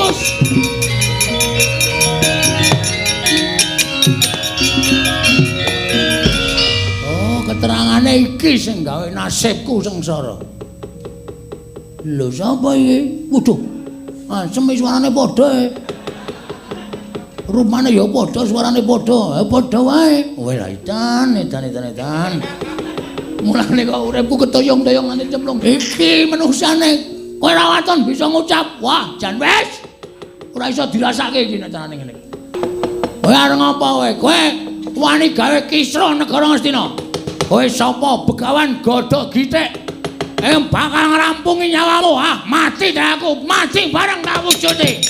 Terus. Oh, keterangane iki sing gawe nasibku sengsara. Lho sapa iki? Waduh. Asem suarane padha e. Rupane ya padha, suarane padha. Padha wae. Weh lah edan, edan, edan, edan. Mulane kok uripku ketoyong-toyong nganti cemplung. Iki manungsane kowe ora waton bisa ngucap. Wah, jan wis. Ora iso dirasake iki nek carane ngene. Kowe arep ngapa kowe? Kowe wani gawe kisruh negara Ngastina. Kowe sapa Begawan Godhog Gitik? Yang bakal ngrampungi nyawamu. Ah, mati dah aku, mati bareng tak wujude.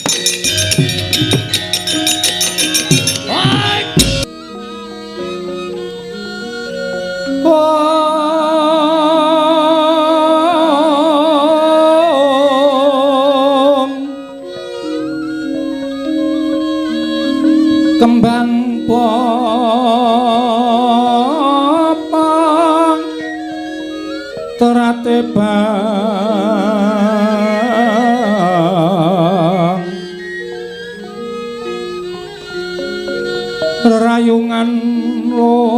Om kembang popong terate bang rerayungan loma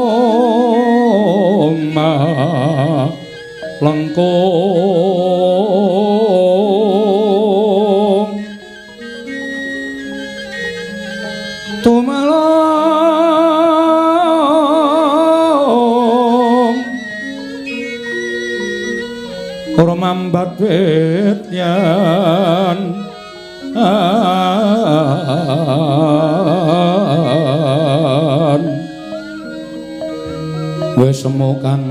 lengkung tumalong ora mambat wit yen wis semu kang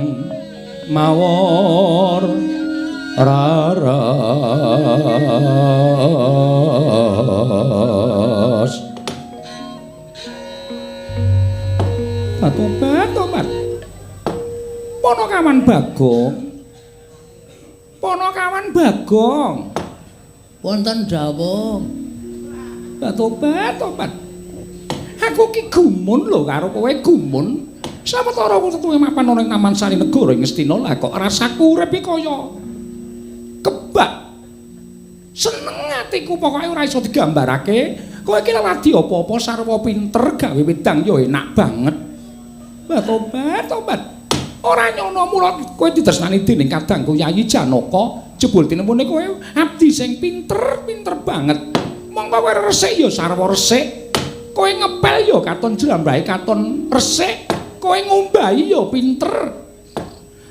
mawar raras. Tobat tobat. Ponokawan Bagong. Ponokawan Bagong. Wonten dawuh. Tobat tobat. Aku ki gumun lho karo kowe gumun. Sawetara tuwe mapan ana ing Taman Sari Negara ing Ngastina lah kok rasaku urip iki kaya kebak. Seneng atiku pokoke ora iso digambarake. Kowe iki ladi apa-apa sarwa pinter gawe wedang ya enak banget. Wah tobat tobat. Ora nyono mula kowe ditresnani dening kadangku Yayi Janaka, jebul tinemune kowe abdi sing pinter, pinter banget. Mongko kowe resik ya sarwa resik. Kowe ngepel ya katon jlambrahe katon resik. Kowe ngombahi ya pinter.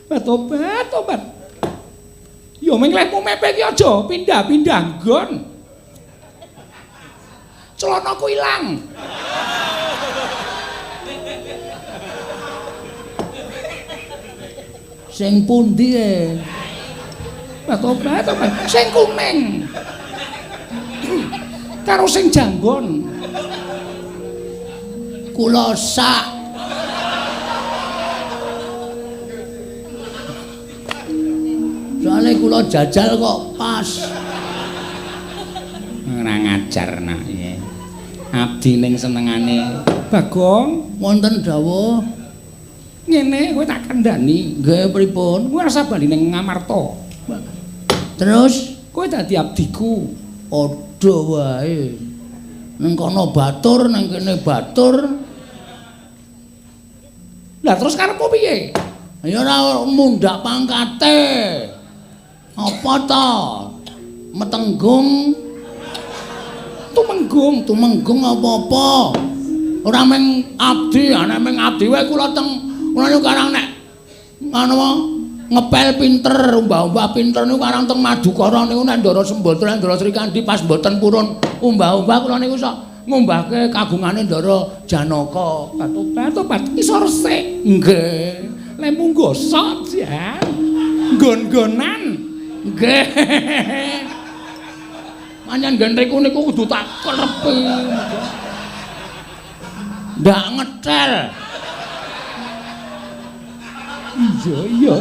Tobat tobat. Ya ming lehmu mepe iki aja pindah-pindah nggon. Celanaku ilang. Sing pundi e? Tobat tobat. Sing kuning. Karo sing janggon. Kula sak. Soale kula jajal kok pas. Ora ngajar nak piye. Abdi ning senengane Bagong wonten dawuh. Ngene kowe tak kandhani. Nggih pripun? Kowe rasa bali ning Ngamarta. Terus kowe dadi abdiku. Padha wae. Ning kono batur, ning kene batur. Lah terus karepmu piye? Ya ora mundhak pangkate. Apa ta? Metenggung tumenggung, tumenggung apa-apa. Ora mung abdi, ana mung abdi wae kula teng kula niku karang nek ngono ngepel pinter, umbah-umbah pinter niku karang teng Madukara niku nek Ndara Sembadra, Ndara Srikandhi pas mboten purun umbah-umbah kula niku sok ngumbahke kagungane Ndara Janaka. Tobat tobat iso resik. Nggih. Lemu gosok jan. Nggon-nggonan. Nggih. Pancen gentriku niku kudu tak klerepi. Ndak ngetel. Iya iya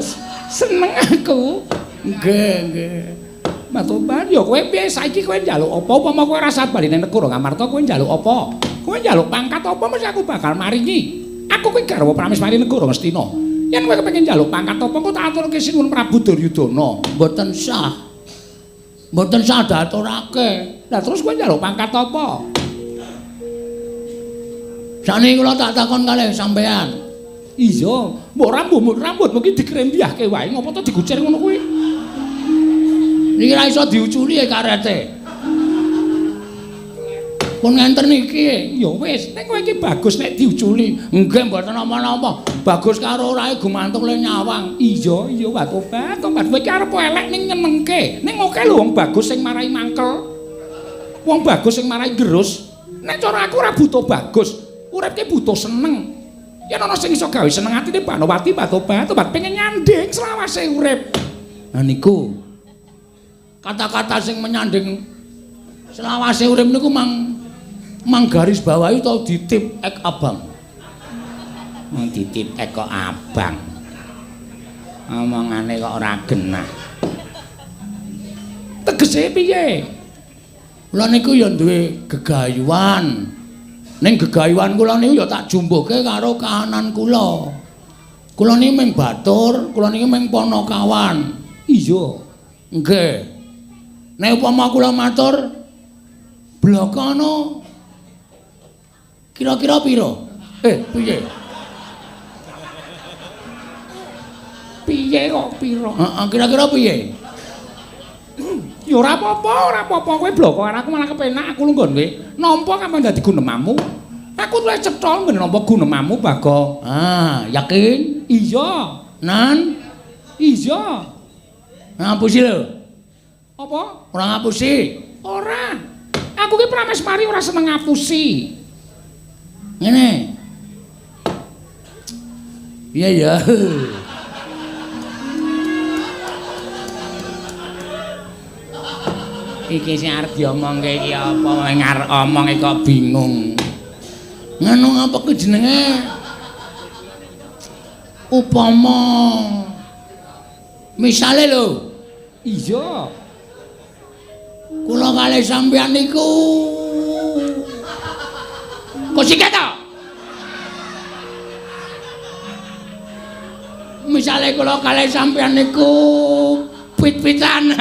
seneng aku. Nggih nggih. Matoban ya kowe piye saiki kowe njaluk apa upama kowe rasa bali nang negara Ngamarta kowe njaluk apa? Kowe njaluk pangkat apa mesti aku bakal maringi. Aku kuwi garwa Prameswari negara Ngastina. Yen kowe kepengin njaluk pangkat apa engko tak aturke Sinuwun Prabu Duryudana. Mboten sah. Mboten sah diaturake. Lah terus kowe njaluk pangkat apa? Sakniki kula tak takon kalih sampean. Iya, mbok rambutmu ki dikrembyahke wae, ngopo to digucir ngono kuwi? Niki ra iso diuculi e karete. Pun ngenten niki, ya wis, nek kowe iki bagus nek diuculi. Nggih mboten napa-napa. Bagus karo orae gumantung le nyawang. Iya, iya, tobat, tobat. Kowe iki arep elek ning nyenengke. Ning oke lho wong bagus sing marai mangkel. Wong bagus sing marai gerus. Nek cara aku ora butuh bagus, urip ki butuh seneng. Yen ana sing iso gawe seneng atine Banowati, tobat, tobat pengen nyanding selawase urip. Nah niku kata-kata sing menyanding selawase urip niku mang garis bawahi utawa ditip ek abang. Mang ditip ek kok abang. Omongane kok ora genah. Tegese piye? Kula niku ya duwe gegayuhan. Ning gegayuhan kula niku ya tak jumbuhke karo kahanan kula. Kula niki mung batur, kula niki mung panakawan. Iya. Nggih. Nek upama kula matur blokana kira-kira pira? Piye? Piye kok pira? Heeh, kira-kira piye? Ya ora apa-apa, ora apa-apa kowe bloko aku malah kepenak aku lungguh kowe. Nampa kapan dadi gunemamu? Aku luwih cetha nggen nampa gunemamu, Bagong. Ah, yakin? Iya. Nan? Iya. Ngapusi lho. Apa? Ora ngapusi? Ora. Aku ki Prameswari ora seneng ngapusi. Ngene. Iya ya. Iki sing arep diomongke iki apa ngarep omong kok bingung. Ngono apa ku jenenge? Upama misale lho. Iya. Kula kalih sampeyan niku kok sikat to? Misale kula kalih sampeyan niku pit-pitan.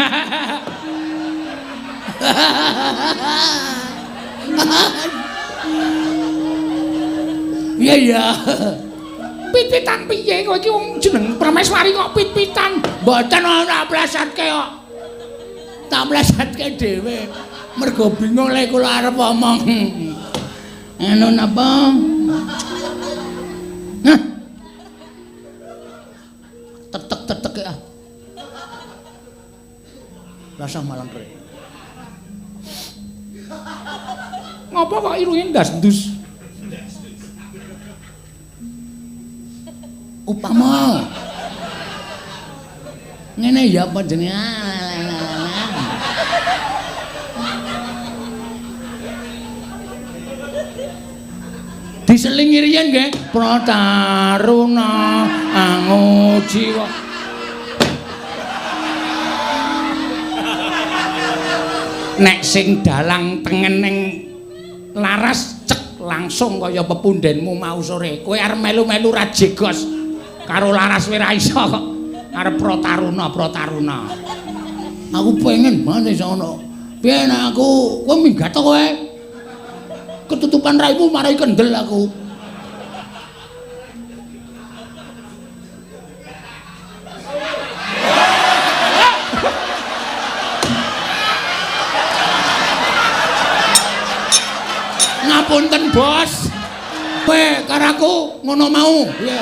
Iya ya. Pit-pitan piye kowe iki wong jeneng Prameswari kok pit-pitan? Mboten ora plesatke kok. Tak plesatke dhewe. Mergo bingung lek kula arep omong. Anu napa? Nah. Tetek-tetek ah. Rasah malang kere. Ngopo kok irunge ndas-ndus? Upama ngene ya apa jenenge? Diselingi riyen nggih Prataruna angujiwa. Nek sing dalang tengen ning laras cek langsung kaya pepundenmu mau sore. Kowe arep melu-melu ra jegos karo laras kowe ra iso kok. Arep Prataruna, Prataruna. Aku pengen banget iso ngono. Piye nek aku kowe minggat to kowe? Ketutupan raimu marai kendel aku. Ngapunten, Bos. Kowe karo aku ngono mau. Piye?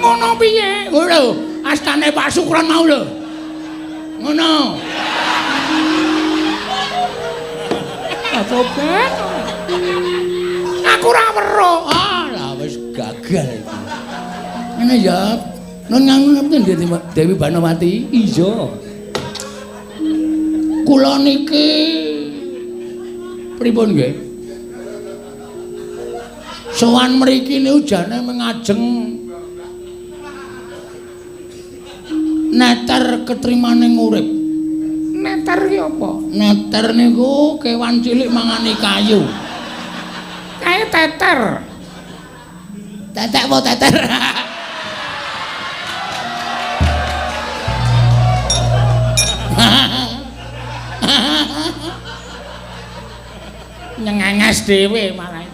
Ngono piye? Lho, astane Pak Sukron mau lho. Ngono. Tobat. Aku ora weruh. Ah, lah wis gagal iki. Ngene ya. Nun ngerti Dewi Banowati? Iya. Kula niki pripun nggih? Sowan mriki niku jane mengajeng neter ketrimane urip. Neter ki apa? Neter niku kewan cilik mangani kayu. Kae teter. Tetek apa teter? dhewe malah.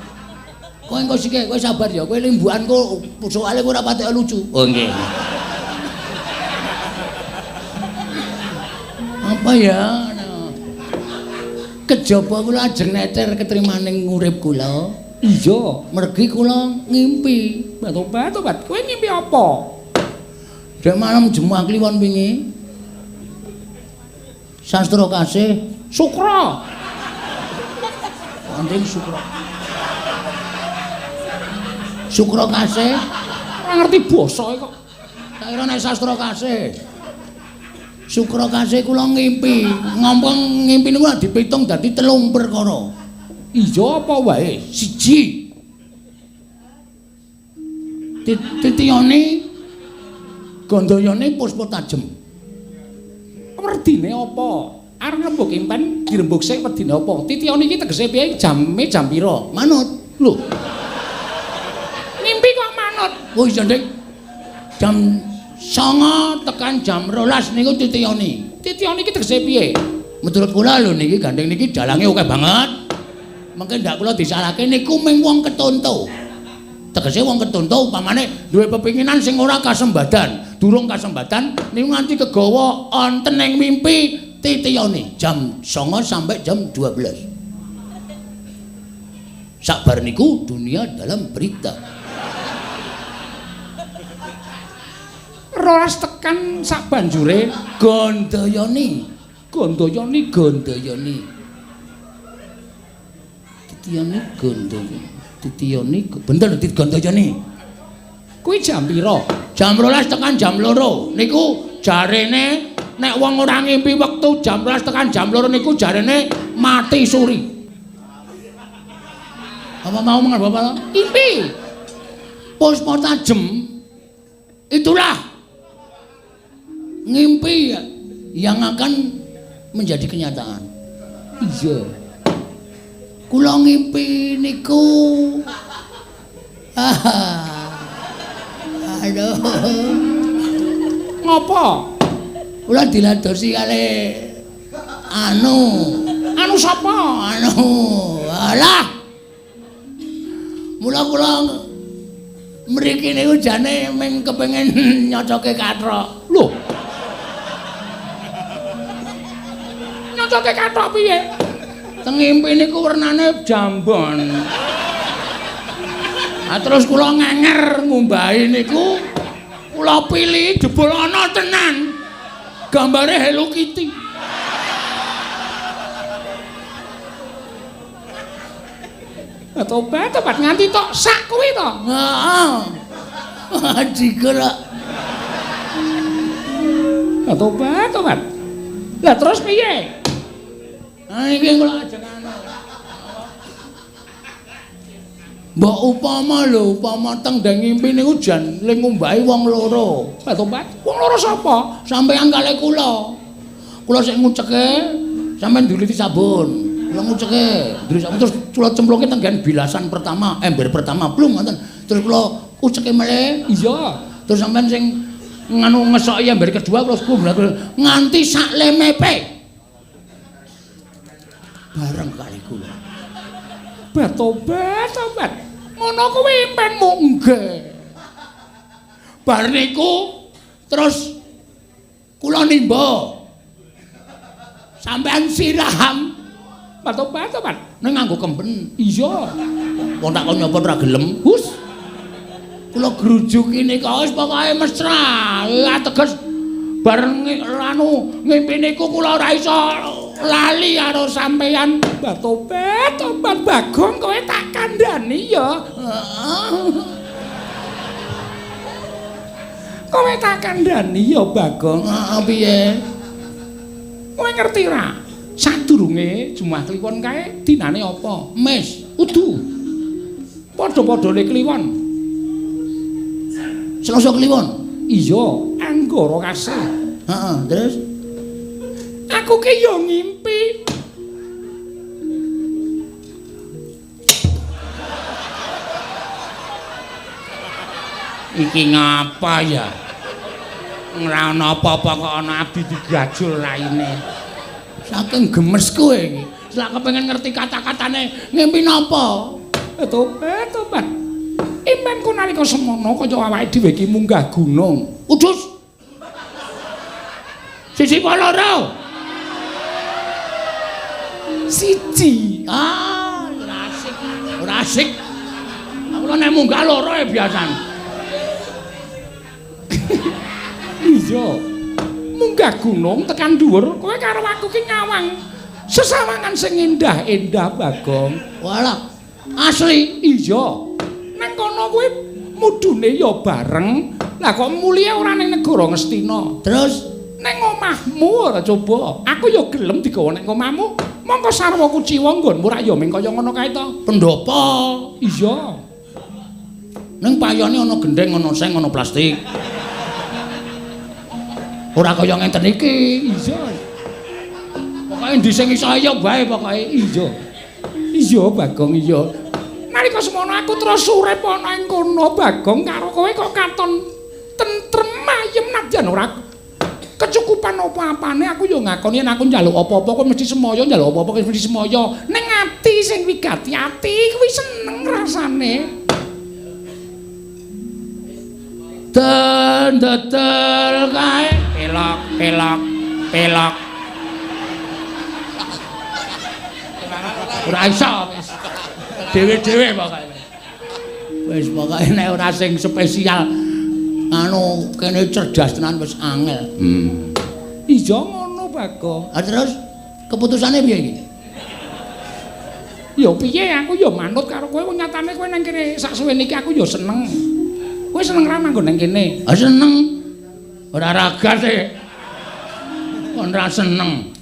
Kowe engko sik, kowe sabar ya. Kowe limbukanku soalé kowe ora patek lucu. Oh nggih. Apa ya? Kejaba kula ajeng neter ketrimaning urip kula. Iya, mergi kula ngimpi. Tobat, kowe ngimpi apa? Dek malam Jumat Kliwon wingi. Sastra kasih Sukra. Anting Sukra. Sukra kasih ora ngerti basa kok. Tak kira nek sastra kasih. Sukra kasih kula ngimpi, ngomong ngimpi niku lak dipitung dadi 3 perkara. Iya apa wae? Siji. Titiyane Gandayane puspa tajem. Werdine apa? Arep rembug impen dirembug sik wedine apa? Titiyane iki tegese piye? Jame jam pira? Manut. Lho. Ngimpi kok manut? Oh iya, Dik. Jam 9 tekan jam 12 niku titiyane. Titiyane iki tegese piye? Menurut kula lho niki gandeng niki dalange akeh banget. Mengke ndak kula disalahke niku ming wong ketonto. Tegese wong ketonto upamane duwe pepinginan sing ora kasembadan, durung kasembadan niku nganti kegawa wonten ing mimpi titiyane jam 9 sampai jam 12. Sabar niku dunia dalam berita. 12 tekan sak banjure Gandayane, Gandayane, Gandayane. Titiyane Gandayane. Titiyane bener tit Gandayane. Kuwi jam pira? Jam 12 tekan jam 2. Niku jarene nek wong ora ngimpi wektu jam 12 tekan jam 2 niku jarene mati suri. Apa mau mengen Bapak? Impi. Puspa tajem. Itulah ngimpi yang akan menjadi kenyataan. Iya. Kula ngimpi niku. Aduh. Ngopo? Kula diladosi kali anu. Anu sapa? Anu. Alah. Mula kula mriki niku jane ming kepengin nyocoke kathok. Lho. Nyocoke kathok piye? Teng ngimpi niku wernane jambon. Ah terus kula ngenger ngumbahi niku kula pilih jebul ana tenan. Gambare Hello Kitty. Tobat, tobat nganti tok sak kuwi to. Heeh. Digerak. Tobat, tobat. Lah terus piye? Ah iki kula ajeng anu. Mbok upama lho, upama teng ndang ngimpi niku jan le ngumbahi wong loro. Tobat, wong loro sapa? Sampeyan kalih kula. Kula sik nguceke, sampeyan nduliti sabun. Kula nguceke, nduliti sabun terus kula cemplungke teng nggen bilasan pertama, ember pertama, blung ngoten. Terus kula uceke melih. Iya. Terus sampeyan sing nganu ngesoki ember kedua kula kumbul nganti sak lemepe. Bareng kali kula. Tobat, tobat. Ngono kuwi impenmu nggih. Bar niku terus kula nimba. Sampeyan siram. Tobat, tobat. Ning nganggo kemben. Iya. Wong tak kon nyapa ora gelem. Hus. Kula grujuki nika wis pokoke mesra. Lah teges bareng anu ngimpi niku kula ora iso lali karo sampeyan. Tobat, tobat Bagong kowe tak kandhani ya. Kowe tak kandhani ya Bagong. Heeh piye? Kowe ngerti ra? Sadurunge Jumat Kliwon kae dinane apa? Mes. Udu. Padha-padhane Kliwon. Selasa Kliwon. Iya, Anggara kasih. Heeh, terus aku ki yo ngimpi. Iki ngapa ya? Ora ana apa-apa kok ana abdi digajul raine. Saking gemes kowe iki. Selak kepengin ngerti kata-katane ngimpi napa? Tobat, tobat. Impenku nalika semono kaya awake dhewe iki munggah gunung. Udus. Siji apa loro? Siji. Ah, ora asik. Ora asik. Aku nek munggah loro ya biasane. Iya. Munggah gunung tekan dhuwur, kowe karo aku ki nyawang sesawangan sing endah-endah, Bagong. Walah, asli. Iya. Nang kono kowe mudune ya bareng. Lah kok mulihe ora ning negara Ngastina. Terus ning omahmu ora coba. Aku ya gelem digawa ning omahmu. Mongko sarwa kuciwa nggonmu rak ya ming kaya ngono kae to. Pendopo. Iya. Ning payone ana gendheng, ana seng, ana plastik. Ora kaya ngenten iki. Iya. Pokoke endi sing iso ya wae pokoke. Iya. Iya, Bagong, iya. Nalika semono aku terus urip ana ing kono, Bagong, karo kowe kok katon tentrem ayem nadyan ora kecukupan apa-apane. Aku ya ngakoni yen aku njaluk apa-apa kowe mesti semaya, njaluk apa-apa kowe mesti semaya. Ning ati sing wigati ati kuwi seneng rasane. Den dedel kae pelok pelok pelok. Ora iso wis. Dhewe-dhewe pokoke. Wis pokoke nek ora sing spesial anu kene cerdas tenan wis angel. Iya ngono, Bagong. Ah terus keputusane piye iki? Ya piye aku ya manut karo kowe, wong nyatane kowe nang kene sak suwene iki aku ya seneng. Kowe seneng ra manggon nang kene? Ah seneng. Ora ragas e. Kon ra seneng.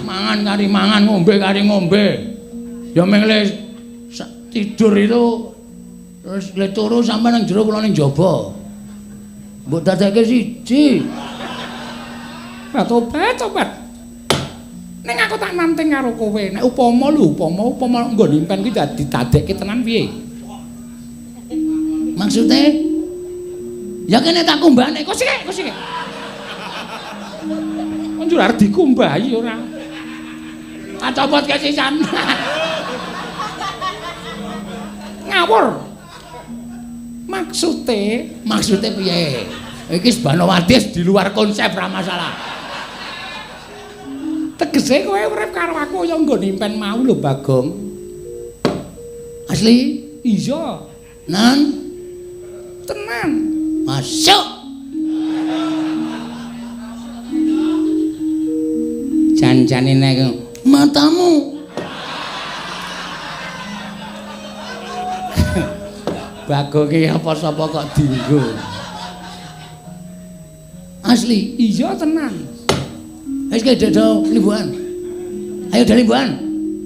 Mangan kari mangan, ngombe kari ngombe. Ya ming le tidur itu terus le turu sampe nang jero kula ning jaba. Mbok dadekke siji. Lah tobat, tobat. Ning aku tak nanting karo kowe. Nek upama lho, upama nggon impen kuwi didadekke tenan piye? Maksude? Ya kene tak kumbahne. Kok sik, kok sik. Kon njur arep dikumbahi ora? Tak copot kesisan. Ngawur. Maksude, maksude piye? Iki Banowati di luar konsep ra masalah. Tegese kowe urip karo aku ya nggon impen mau lho, Bagong. Asli? Iya. Nan? Tenan. Masuk. Jan-jane nek matamu. Bagong ki apa sapa kok dinggo. Asli? Iya tenan. Wis ke dodo limbuhan. Ayo do limbuhan.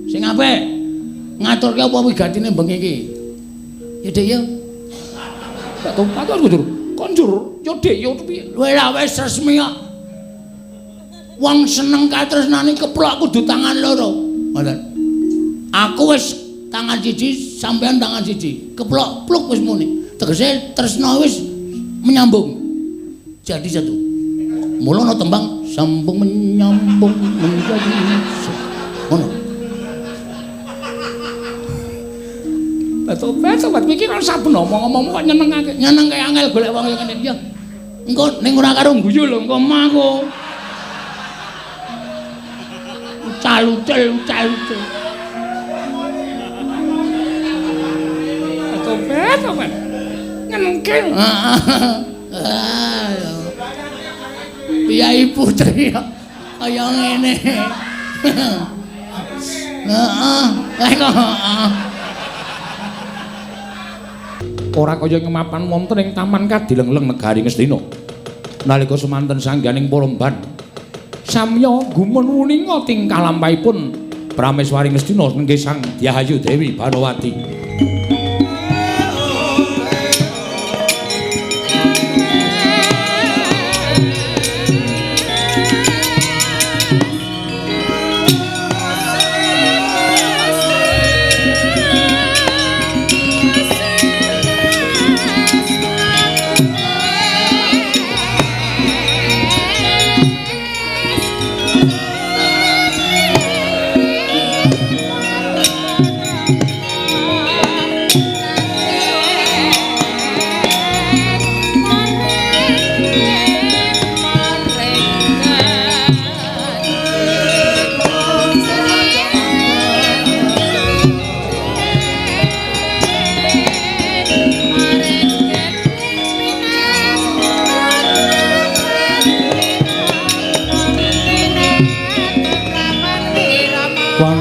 Sing apik. Ngaturke apa wigatine bengi iki? Ya Dik ya. Tak tumpat aku njur. Kon njur ya Dik ya piye? Wis wis resmi kok. Wong seneng katresnane keplok kudu tangan loro. Ngoten. Aku wis tangan siji, sampean tangan siji. Keplok pluk wis muni. Tegese tresna wis menyambung. Jadi satu. Mula ana tembang sambung menyambung menjadi ngono. Tobat, tobat iki kan saben omong-omongmu kok nyenengake. Nyenengke angel golek wong kaya ngene. Ya. Engko ning ora karo guyu lho engko mah aku. Ucal-ucal ucal-ucal. Tobat, tobat. Nyenengke. Heeh. Piyai putri kaya ngene. Heeh, kok heeh. Ora kaya ngemapan wonten ing taman Kadilengleng negari Ngastina. Nalika semanten sangganing Poromban, samya gumun wuninga tingkah lampahipun Prameswari Ngastina nenggih Sang Dyahayu Dewi Banowati.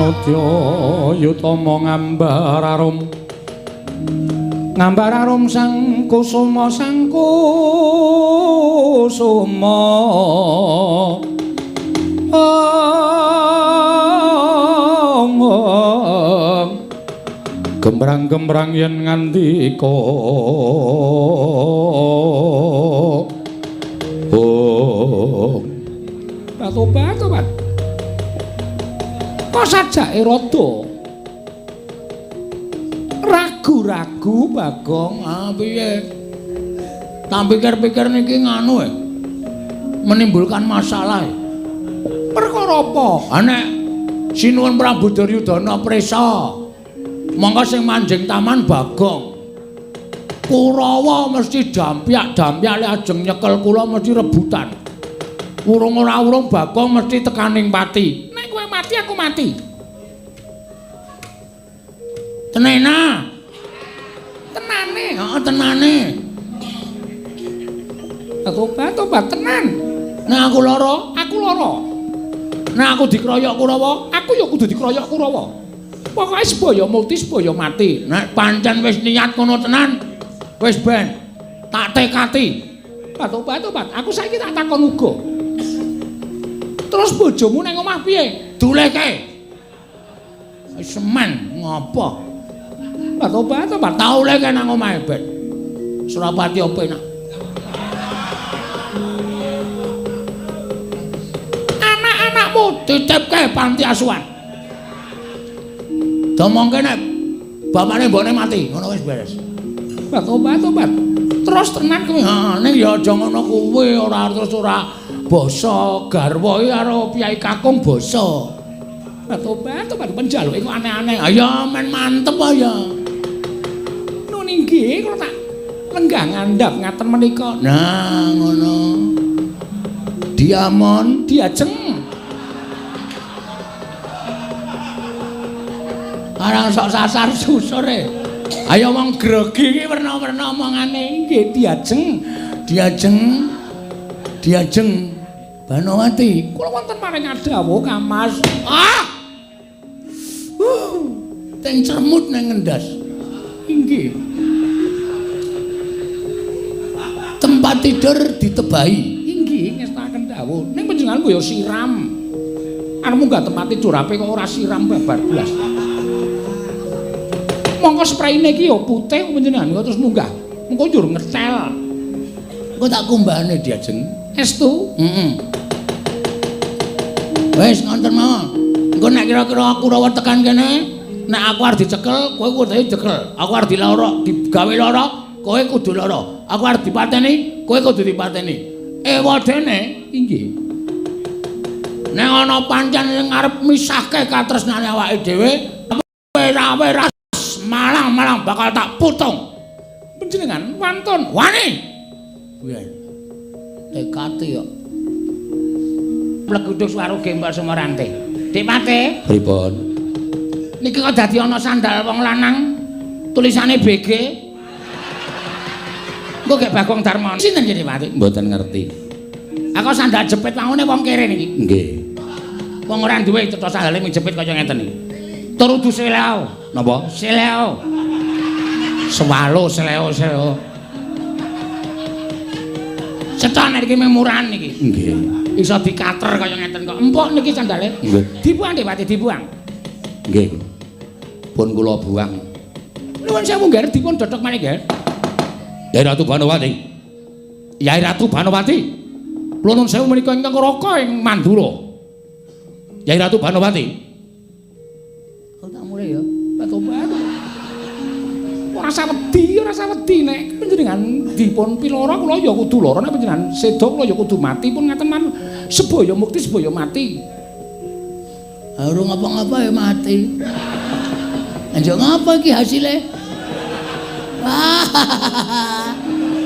Manodya yutama ngambar arum. Ngambar arum sang kusuma sang kusuma. Gembrang-gembrang yen ngandika. Oh. Tobat, tobat. Kok sajake rada ragu-ragu Bagong. Ah piye? Tak pikir-pikir niki nganu menimbulkan masalah. Perkara apa? Ah nek Sinuwun Prabu Duryudana prisa, mongko sing manjing taman Bagong. Kurawa mesti dampyak-dampyak lek ajeng nyekel kula mesti rebutan. Urung ora urung Bagong mesti tekaning pati. Nek kowe mati aku mati. Tenena. Tenane. Heeh, tenane. Tobat, tobat tenan. Nek aku lara, aku lara. Nek aku dikroyok Kurawa, aku ya kudu dikroyok Kurawa. Pokoke sebaya mukti sebaya mati. Nek pancen wis niat ngono tenan, wis ben tak tekati. Tobat, tobat. Aku saiki tak takon uga. Terus bojomu nang omah piye? Duleke. Wis semen ngopo? Tobat, tobat. Tau leke nang omahe ben. Surapati opo enak. Anak-anakmu titipke panti asuhan. Domongke nek bapakne mbokne mati, ngono wis beres. Tobat, tobat. Terus tenan kuwi. Ha, ning ya aja ngono kuwi, ora terus ora basa garwa iki karo piyai kakung basa. Tobat, tobat penjaluke kok aneh-aneh. Ayo men mantep ya. Nun inggih kula tak lenggah ngandhap ngaten menika. Nah, ngono. Diamon diajeng. Arang sok sasar susure. Ayo wong grogi iki werna-werna omongane. Nggih diajeng. Diajeng. Diajeng Banowati. Kula wonten paring dawuh Kamas. Ah. Teng cermut nang ngendas. Inggih. Tempat tidur ditebahi. Inggih ngestakaken dawuh. Ning panjenengan ya siram. Arep munggah tempat tidur ape kok ora siram babar blas. Mongko spraine iki ya putih panjenengan kok terus munggah. Mengko njur ngetel. Engko tak kumbahane diajeng. Estu? Heeh. Wis ngonten mawon. Engko nek kira-kira aku rawa tekan kene, nek aku arep dicekel, kowe kudu dicekel. Aku arep dilara, digawe lara, kowe kudu lara. Aku arep dipateni, kowe kudu dipateni. Ewadene inggih. Nek ana pancen sing arep misahke katresnane awake dhewe, wera-wera malang-malang bakal tak putung. Panjenengan wantun wani. Piye? Tekate yo. Pleguduk swara gembal Sumarante. Dik Pate. Pripun? Niki kok dadi ana sandal wong lanang tulisane BG. Engko gek Bagong Darmono. Sinten iki Dik Pate? Mboten ngerti. Aku sandal jepit wangune wong kere niki. Nggih. Wong ora duwe cetha sandale mung jepit kaya ngeten iki. Tur udu seleo. Napa? Seleo. Swalo seleo seleo. Cetha nek iki murahan niki. Nggih. Iso dikater kaya ngeten kok. Empuk niki sandale. Nggih. Dibuang Dik Pati, dibuang. Nggih. Pun kula buang. Nuwun sewu nggih dipun dodhok malih nggih. Yai Ratu Banowati. Yai Ratu Banowati. Kula nuwun sewu menika ingkang raka ing Mandura. Yai Ratu Banowati. Oh tak mulih ya. Tobat. Ora usah wedi, ora usah wedi nek panjenengan dipun piloro kula ya kudu lara, nek panjenengan seda kula ya kudu mati pun ngaten man sebaya mukti sebaya mati. Urung ngapa-ngapa ya mati. Njuk ngapa iki hasile?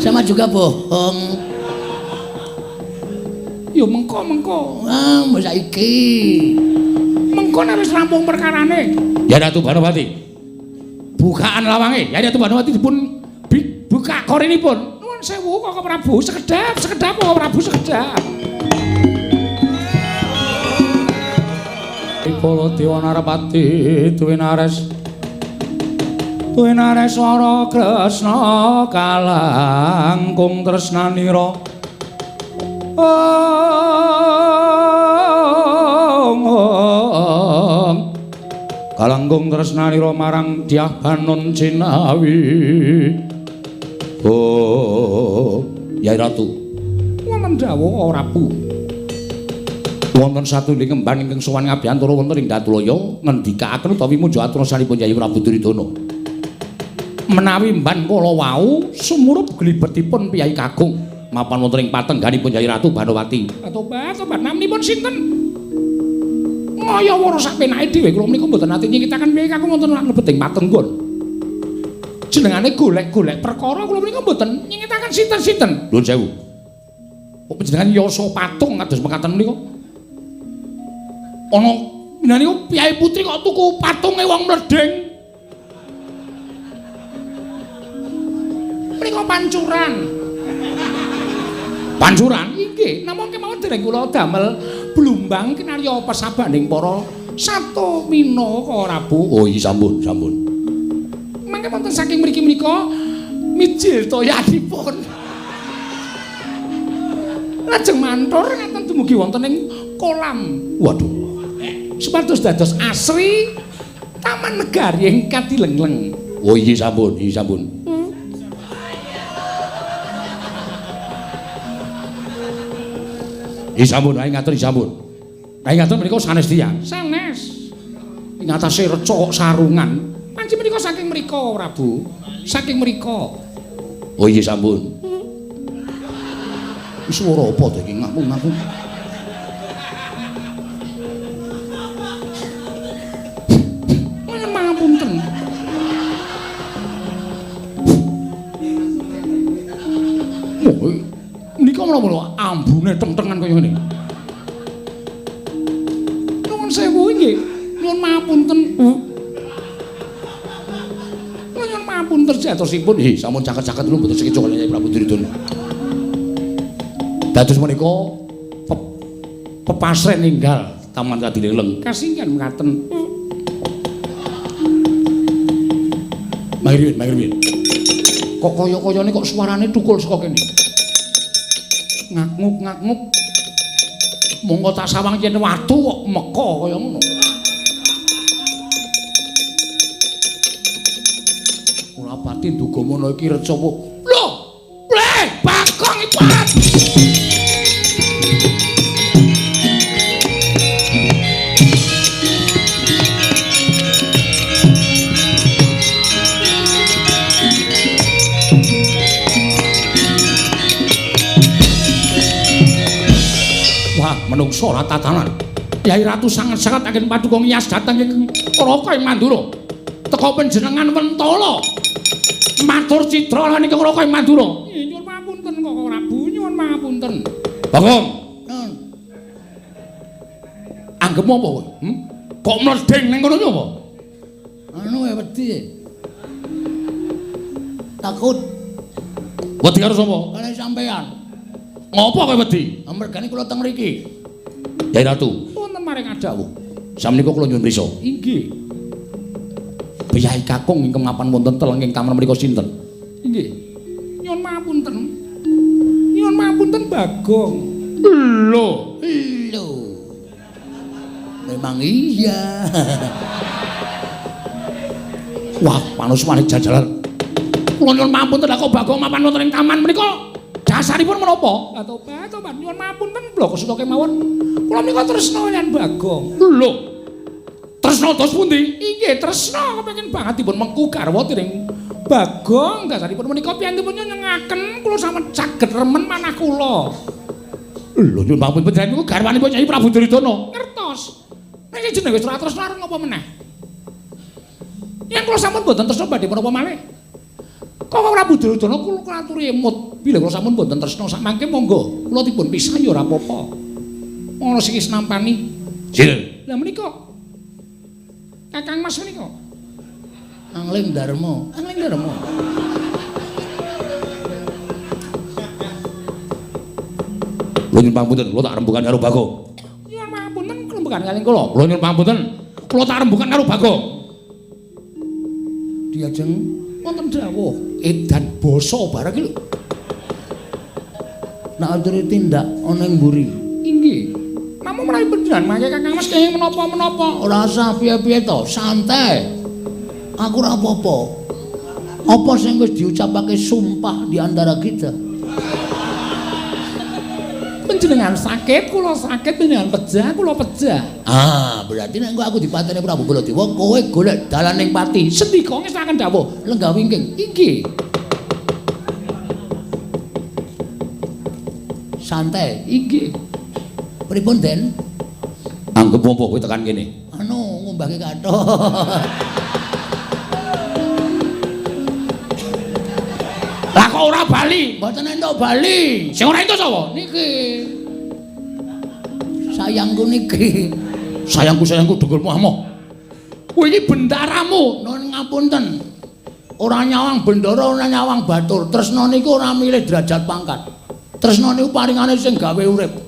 Sama juga bohong. Ya mengko-mengko. Ah, mbok saiki. Mengko nek wis rampung perkarane. Ya Ratu Banowati. Bukaan lawange. Ya Ratu Banowati dipun buka korinipun. Nuwun sewu Koko Prabu, sekedap, sekedap Koko Prabu sekedap. Para dewa Narapati duwinares duwinareswara Kresna kalangkung tresnanira. Ong kalangkung tresnanira marang Dyah Banon Jinawi. Oh, Yai Ratu. Wonten dawuh Prabu. Wonten satunggaling kembang ingkang sowan ngabiyantara wonten ing Datulaya ngendikaaken utawi muja atrasanipun Yai Prabu Duryudana. Menawi mban kala wau sumurup glibetipun Piyai Kakung mapan wonten ing patengganipun Yai Ratu Banowati. Tobat, tobat naminipun sinten? Ngaya wara sapenake dhewe kula menika mboten nate nyingkitaken Piyai Kakung wonten lebet ing patenggon. Jenengane golek-golek perkara kula menika mboten nyingkitaken sinten-sinten. Nuwun sewu. Kok panjenengan yasa patung kados mekaten menika? Ana niku Piyai Putri kok tuku patunge wong mledheng. Menika pancuran. Pancuran? Inggih, namung kemawon dereng kula damel blumbang kinarya pesabaning para sato minaka Prabu. Oh iya sampun, sampun. Mangke wonten saking mriki menika mijil toyanipun. Lajeng mantur ngaten dumugi wonten ing kolam. Waduh. Supados dados asri Taman Negari ing Kadilengleng. Oh iya sampun, iya sampun. Iya sampun, ayo ngatur sampun. Ayo ngatur menika sanes tiyang. Sanes. Ing atase reca kok sarungan. Panci menika saking mriko, Prabu. Saking mriko. Oh iya sampun. Wis swara apa to iki ngaku-ngaku. Pangapunten. Oh, menika menapa lho ambune teng-tengan kaya ngene. Nuwun sewu nggih. Nyuwun mapunten. Nyuwun mapunten jatosipun. Nggih, sampun caket-caket lho mboten sekeca kaliyan Prabu Duryudana. Dados menika pepasren ninggal Taman Kadileleng. Kasinggihan mekaten. Mangriwin, mangriwin. Kok kaya-kayane kok suarane tukul saka kene. Ngaknguk-ngaknguk. Monggo tak sawang yen watu kok meka kaya ngono. Ora pati nduga mono iki reca apa. Lho, le, Bagong iku. Menungso ora tatanan. Yai Ratu sanget-sanget agen paduka ngiyas dhateng ing Raka ing Mandura. Teka panjenengan mentala. Matur citra lan ing Raka ing Mandura. Nyuwun pangapunten Koko Prabu, nyuwun pangapunten. Bagong. Anggepmu apa kowe? Kok mledheng ning kono ki apa? Anu wedi. Takut. Wedi karo sapa? Karo sampean. Ngopo kowe wedi? Mergane kula teng mriki. Yai Ratu, wonten maring adawuh. Samenika kula nyuwun prisa. Inggih. Piyai Kakung ingkang mapan wonten telenging taman mriku sinten? Inggih. Nyuwun mapunten. Nyuwun mapunten Bagong. Lho, lho. Memang iya. Wah, panusmane jajalan. Kula nyuwun mapunten kok Bagong mapan wonten ing taman mriku. Dasaripun menapa? Tobat, tobat nyuwun mapunten bloko suta kemawon. Kula menika tresna kaliyan Bagong. Lho. Tresna dos pundi? Inggih, tresna kepengin banget dipun mengku garwa dening Bagong. Dasaripun menika piyantipun nyenengaken kula sampun saged remen manah kula. Lho, nyuwun pangapunten panjenengan niku garwanipun Kyai Prabu Duryudana. Ngertos. Nek jenenge wis ora tresna arep ngapa meneh? Yen kula sampun boten tresna badhe menapa malih? Kok Prabu Duryudana kula aturi emut. Bilih kula sampun boten tresna sak mangke monggo kula dipun pisah ya ora apa-apa. Ana sing wis nampani. Sinten? Lah menika Kakang Mas menika. Angling Darma, Angling Darma. Lho nyuwun pangapunten, kula tak rembugan karo Bagong. Nyuwun pangapunten Rembugan kaliyan kula. Kula nyuwun pangapunten. Kula tak rembugan karo Bagong. Diajeng wonten dawuh edan basa bareng iki lho. Nak aturi tindak ana ing mburi. Inggih. Namung menawi panjenengan mangke Kakang Mas kenging menapa-menapa. Ora usah piye-piye to, santai. Aku ora apa-apa. Apa sing wis diucapake sumpah di antara kita? Panjenengan sakit, kula sakit, panjenengan pejah, kula pejah. Ah, berarti nek engko aku dipateni Prabu Baladewa, kowe golek dalan ning pati. Sendika ngestakaken dawuh, lenggah wingking. Inggih. Santai. Inggih. Pripun, Den? Anggep apa kowe tekan kene? Anu, ngumbahke kathok. Lah kok ora bali? Mboten entuk bali. Sing ora entuk sapa? Niki. Sayangku niki. Sayangku dengkulmu amoh. Kowe iki bendaramu. Nun ngapunten. Ora nyawang bendara, ora nyawang batur. Tresna niku ora milih derajat pangkat. Tresna niku paringane sing gawe urip.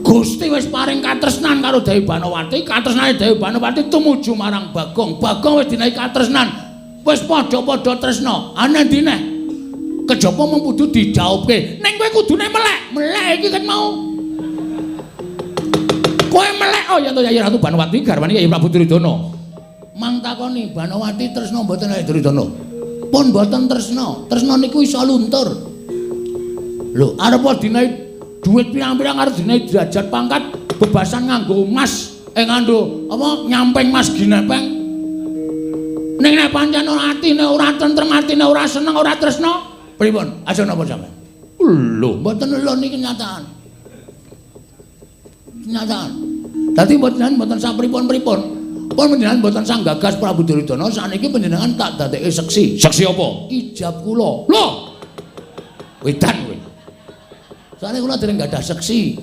Gusti wis paring katresnan karo Dewi Banowati, katresnane Dewi Banowati tumuju marang Bagong. Bagong wis dinehi katresnan. Wis padha-padha tresna. Ana ndi neh? Kejaba mung kudu dijaubke. Ning kowe kudune melek. Melek iki kan mau. Kowe melek oh yen to Yayi Ratu Banowati garwane Yayi Prabu Duryudana. Mang takoni Banowati tresna mboten Yayi Duryudana? Pun mboten tresna. Tresna niku iso luntur. Lho, arep dinehi duit pirang-pirang arep dinehi derajat pangkat bebasan nganggo emas, nganggo apa nyamping mas ginepeng. Ning nek pancen ora atine ora tentrem, atine ora seneng, ora tresna, pripun? Aja napa sampean? Lho, mboten lho niki kenyataan. Kenyataan. Dadi mboten mboten sapripun-pripun. Pun panjenengan mboten sang gagas Prabu Duryudana, saniki panjenengan tak dadekke seksi. Seksi apa? Ijab kula. Lho. Wedan kowe. Soale kula dereng gadah seksi.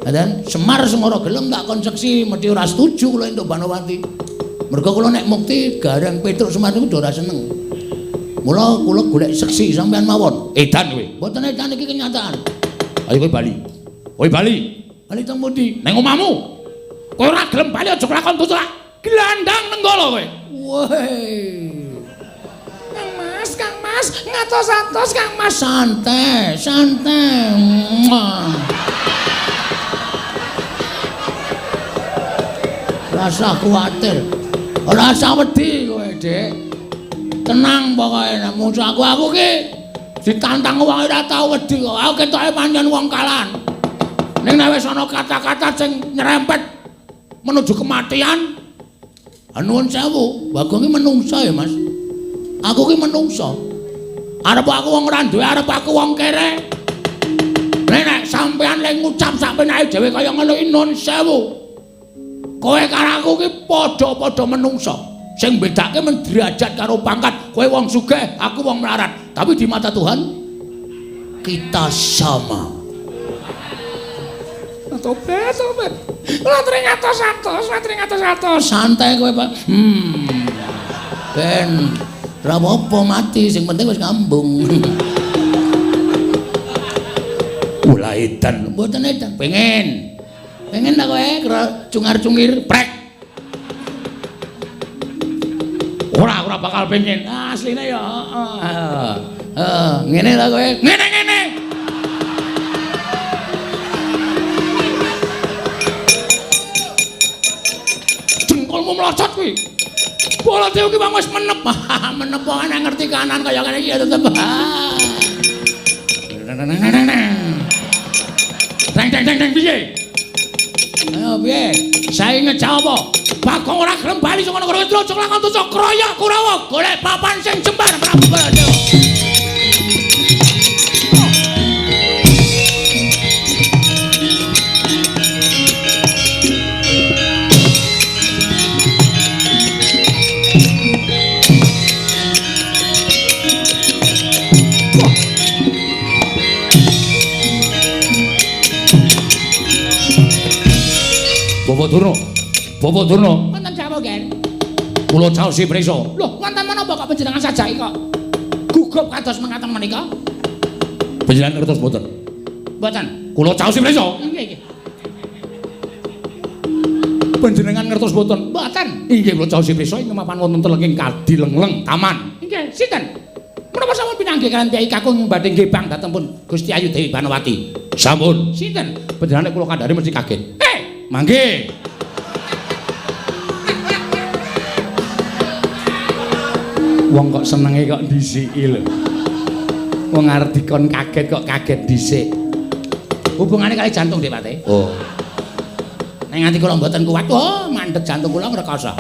Ngaten, Semar sing ora gelem tak kon seksi, mesti ora setuju kula entuk Banowati. Mergo kula nek mukti Gareng Petruk Semar niku ora seneng. Mula kula golek seksi sampean mawon. Edan kowe. Mboten edan iki kenyataan. Ayo kowe bali. Kowe bali. Bali teng pundi? Nang omahmu. Kowe ora gelem bali aja kelakon tutuk. Glandang nenggala kowe. Woi. Kang Mas, Kang Mas, ngatos-atos Kang Mas. Santai, santai. Rasa kuwatir. Ora usah wedi kowe, Dik. Tenang pokoke nek musuh aku ki ditantang wong ora tau wedi kok. Aku ketoke pancen wong kalan. Ning nek wis ana kata-kata sing nyerempet menuju kematian, nuwun sewu, Bagong ki menungsa ya, Mas. Aku ki menungsa. Arep aku wong ora duwe, arep aku wong kere. Nek sampean lek ngucap sak penake dhewe kaya ngono iki nuwun sewu. Kowe karo aku ki padha-padha menungsa. Sing bedake men derajat karo pangkat. Kowe wong sugih, aku wong melarat. Tapi di mata Tuhan kita sama. Tobat, tobat. Ora tring atos-atos, ora tring atos-atos. Santai kowe, Pak. Ben ora apa-apa mati, sing penting wis ngambung. Ula edan, mboten edan. Pengen. Pengen ta kowe cungar-cungir prek. Ora, ora bakal pengen. Asline ya heeh. Heeh, ngene ta kowe? Ngene-ngene. Jengkolmu mlocot kuwi. Baladewa ki wong wis menep. Menep kok nek ngerti kanan kaya ngene iki ya tetep. Teng teng teng teng piye? Ayo piye? Saiki ngejawab apa? Bagong ora gelem bali saka negara Kecil, aja lakon tuca kroyok Kurawa golek papan sing jembar Prabu Baladewa. Bapak Durna. Bapak Durna. Wonten dawuh, Gen. Kula caosi prisa. Lho, wonten menapa kok panjenengan sajake kok gugup kados mekaten menika? Panjenengan ngertos mboten? Mboten. Kula caosi prisa. Nggih, nggih. Panjenengan ngertos mboten? Mboten. Inggih kula caosi prisa ing mapan wonten telenging Kadilengleng Taman. Inggih, sinten? Menapa sampun pinanggih kaliyan Kyai Kakung badhe ngebang dhateng pun Gusti Ayu Dewi Banowati? Sampun. Sinten? Panjenengan nek kula kandhani mesti kaget. Mangke. Wong kok senenge kok dhisiki lho. Wong arep dikon kaget kok kaget dhisik. Hubungane kali jantung Dik Pate. Oh. Nek nganti kula mboten kuat, oh mandeg jantung kula ngrekoso.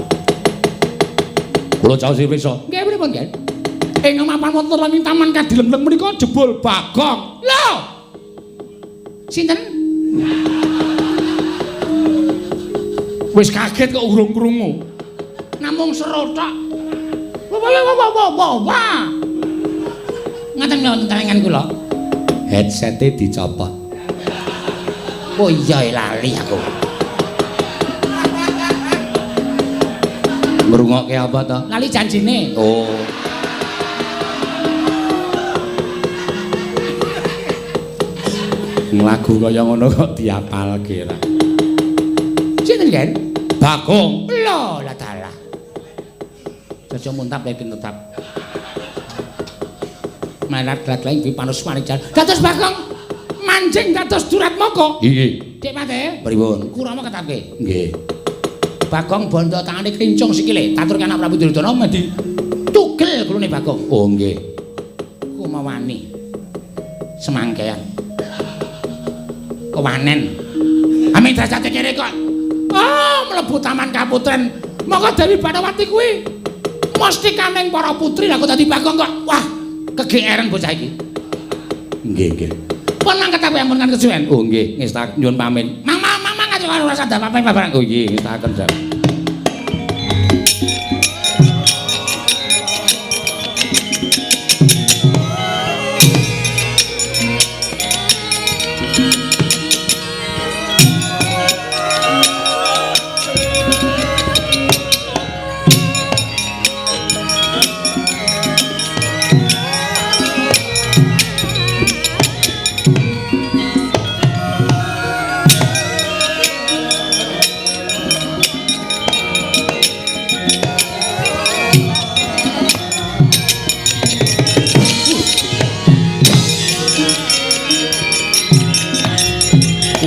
Kula caosi prisa. Nggih pripun, Gen? Ing mapan wonten ing Taman Kadilengleng menika jebul Bagong. Lho. Sinten? Wis kaget kok urung krungu. Namung seru tok. Wah wah wah wah wah wah. Ngaten wonten talengan kula. Headsete dicopot. Oh iya lali aku. Ngrungokke apa to? Lali janjine. Oh. Lagu kaya ngono kok diapalke ra. Sinten, Gen? Bagong. Lho, lah dalah. Jaja muntap lagi tetap. Malat glaglaing di panus jan. Dados Bagong manjing dados Duratmaka. Inggih. Dik Pate. Pripun? Kurama ketapke. Nggih. Bagong bondo tangane klincung sikile. Taturke anak Prabu Duryudana medi tugel gulune Bagong. Oh nggih. Kumawani. Semangkean. Kewanen. Amin derajate kene kok. Ah, mlebu Taman Kaputren. Monggo Dewi Banowati kuwi mesti kaning para putri lah kok dadi Bagong kok. Wah, kegeeren bocah iki. Nggih, nggih. Pun mangkat aku ampun kan kesuwen. Oh nggih, ngestak nyuwun pamit. Mang mang mang mang ora sadar apa-apa barang. Oh nggih, ngestaken jan.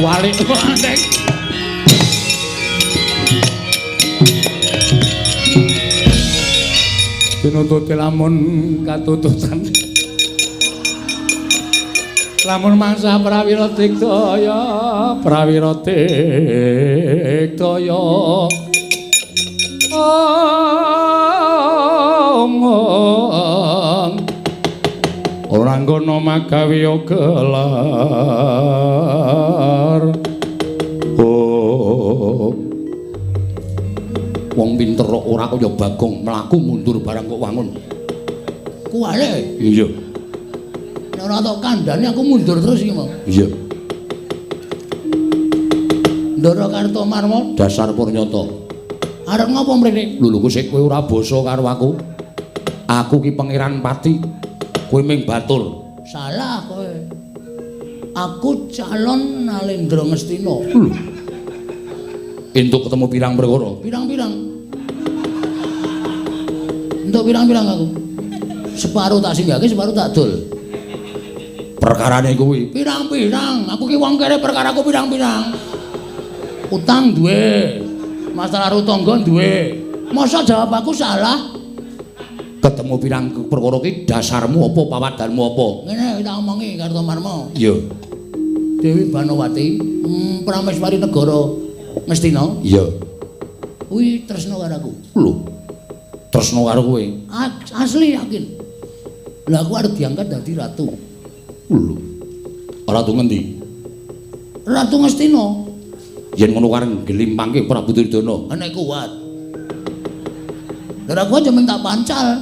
Walik walik. Tinututi lamun katututan. Lamun mangsa prawira digdaya, prawira digdaya. Omong ora nggono magawe gelar. Oh. Wong pinter kok ora kaya Bagong, mlaku mundur barang kok wangun. Kuwale. Iya. Nek ora tok kandhane aku mundur terus iki mau. Iya. Ndara Kartomarma dasar purnyata. Arep ngopo mrene? Lho lho sik kowe ora basa karo aku. Aku ki Pangeran Pati. Kowe ming batur. Salah kowe. Aku calon Nalendra Ngastina. Lho. Entuk ketemu pirang perkara? Pirang-pirang. Entuk pirang-pirang aku. Separuh tak singgahke, separuh tak dol. Perkarane kuwi pirang-pirang. Aku ki wong kere perkaraku pirang-pirang. Utang duwe. Masalah karo tangga duwe. Masa jawab aku salah? Ketemu pirang perkara ki dasarmu apa, pawadanmu apa? Ngene tak omongi Kartomarma. Iya. Dewi Banowati, Prameswari negara Ngastina. Iya. Kuwi tresna karo aku. Lho. Tresna karo kowe? Asli yakin. Lah aku arep diangkat dadi ratu. Lho. Ratu ngendi? Ratu Ngastina. Yen ngono arep ngglimpangke Prabu Duryudana. Nek kuat. Lah aku aja mung tak pancal.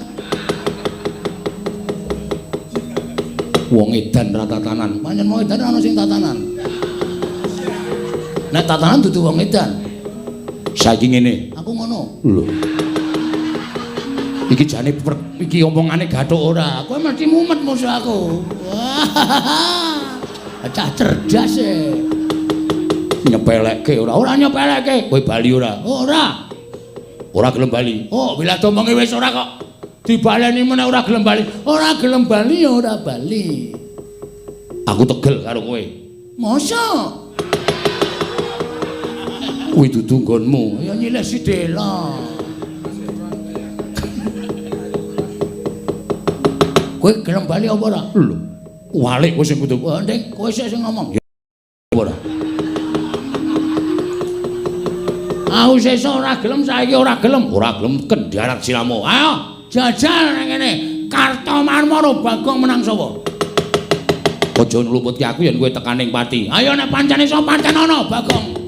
Wong edan ra tatanan. Pancen wong edan ana sing tatanan. Nek tatanan dudu wong edan. Saiki ngene. Aku ngono. Lho. Iki jane iki omongane gathuk ora. Kowe mesti mumet musuh aku. Wah. Cah cerdas e. Nyepelekke ora? Ora nyepelekke. Kowe bali ora? Ora. Ora gelem bali. Oh, bila domonge wis ora kok. Dibaleni meneh ora gelem bali. Ora gelem bali ya ora bali. Aku tegel karo kowe. Mosok? Kuwi dudu nggonmu. Ya nyilih sidela. Kowe gelem bali apa ora? Lho, walik kowe sing kudu. Oh, Nding, kowe sik sing ngomong. Ya ora. Aku sesuk ora gelem, saiki ora gelem. Ora gelem kendharat siramu. Ayo, jajal nang kene. Kartomarma karo Bagong menang sapa? Aja ngluputke aku yen kowe tekaning pati. Ayo nek pancen iso pancen ana Bagong.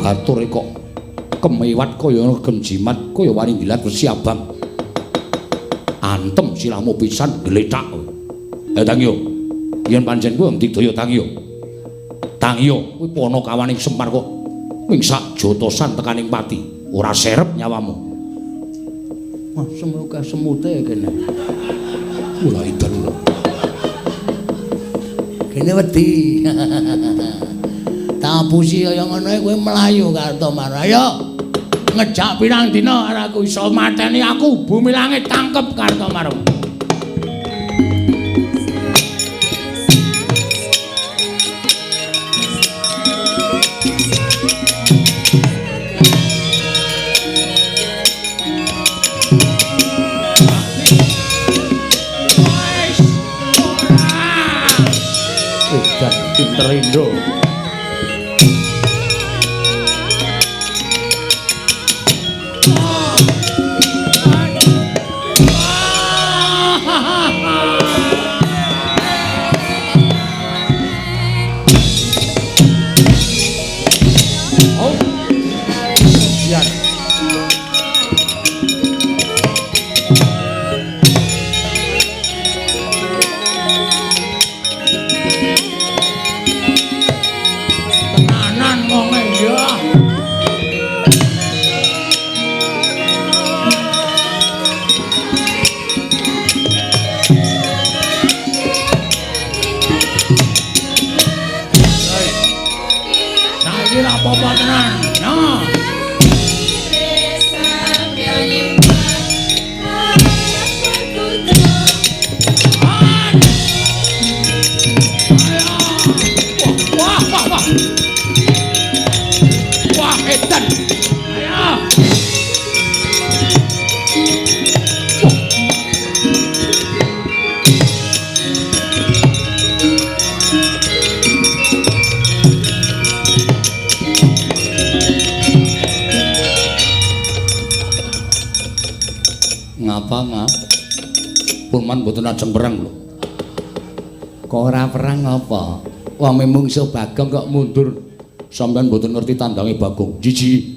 Batur kok kemewat kaya ngegem jimat kaya wani dilat wesi abang. Antem sirahmu pisan glethak. Ayo tangiyo. Yen pancen kuwi digdaya tangiyo. Tangiyo kuwi panakawaning Semar kok ming sak jotosan tekaning pati, ora serep nyawamu. Wah, semoga semute kene. Ora edan. Kene wedi. Tapusi kaya ngono kowe mlayu Kartomarma. Ayo ngejak pirang dina arep aku iso mateni aku bumi langit tangkep Kartomarma. Edan pinter Indro. Purman mboten ajeng perang lho. Kok ora perang apa? Wong mungsuh Bagong kok mundur. Sampeyan mboten ngerti tandange Bagong. Jiji.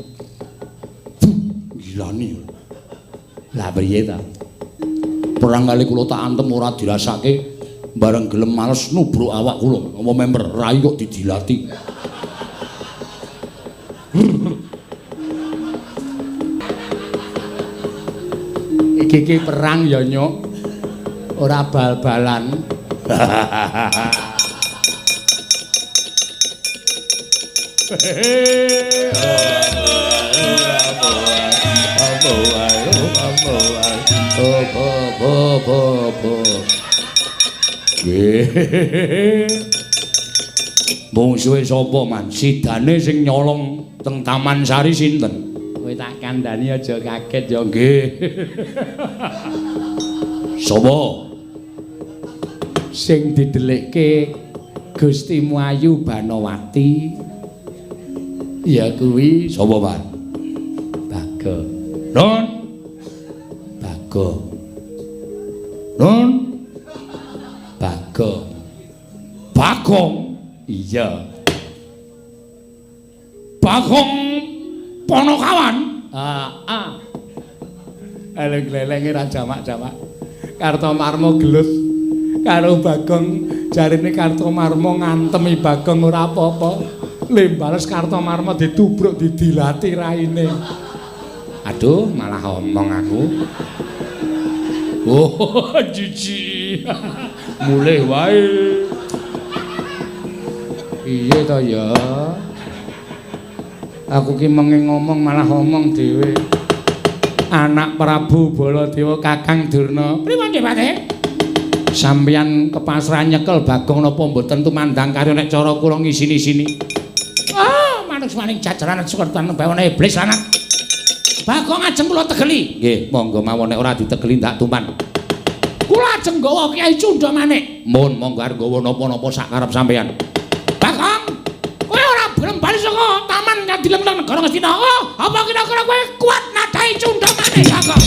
Gilani. Lah piye ta? Perang kali kula tak antem ora dirasake, bareng gelem males nubruk awak kula. Apa member rai kok didilati. Iki perang ya nyuk. Ora bal-balan. Mungsuhe sapa man? Sidane sing nyolong teng Taman Sari sinten? Kowe tak kandhani aja kaget ya nggih. Sapa? Sing didelikke Gusti Muayu Banowati ya kuwi sapa, Pak? Bagong. Non. Bagong. Non. Bagong. Bagong. Iya. Bagong Ponokawan. Heeh. Eleng-elenge ra jamak-jamak. Kartomarma gelut karo Bagong, jarine Kartomarma ngantemi Bagong ora apa-apa. Le bales Kartomarma ditubruk didilati raine. Aduh, malah omong aku. Oh, jijik. Mulih wae. Piye to ya? Aku ki mengi ngomong malah omong dhewe. Anak Prabu Baladewa Kakang Durna. Pripun nggih, Pak? Sampeyan kepasrahan nyekel Bagong napa mboten tumandang karya nek cara kula ngisini-sini. Ah, manungsmaning jajaran sukertan bawana iblis anak. Bagong ajeng kula tegeli. Nggih, monggo mawon nek ora ditegeli ndak tuman. Kula ajeng nggawa Kyai Cundha Manik. Mun monggo arep nggawa napa-napa sak karep sampeyan. Bagong, kowe ora gelem bali saka taman Kadileng negara Ngastina. Oh, apa kira-kira kowe kuat nadhahi Cundha Manik, Bagong?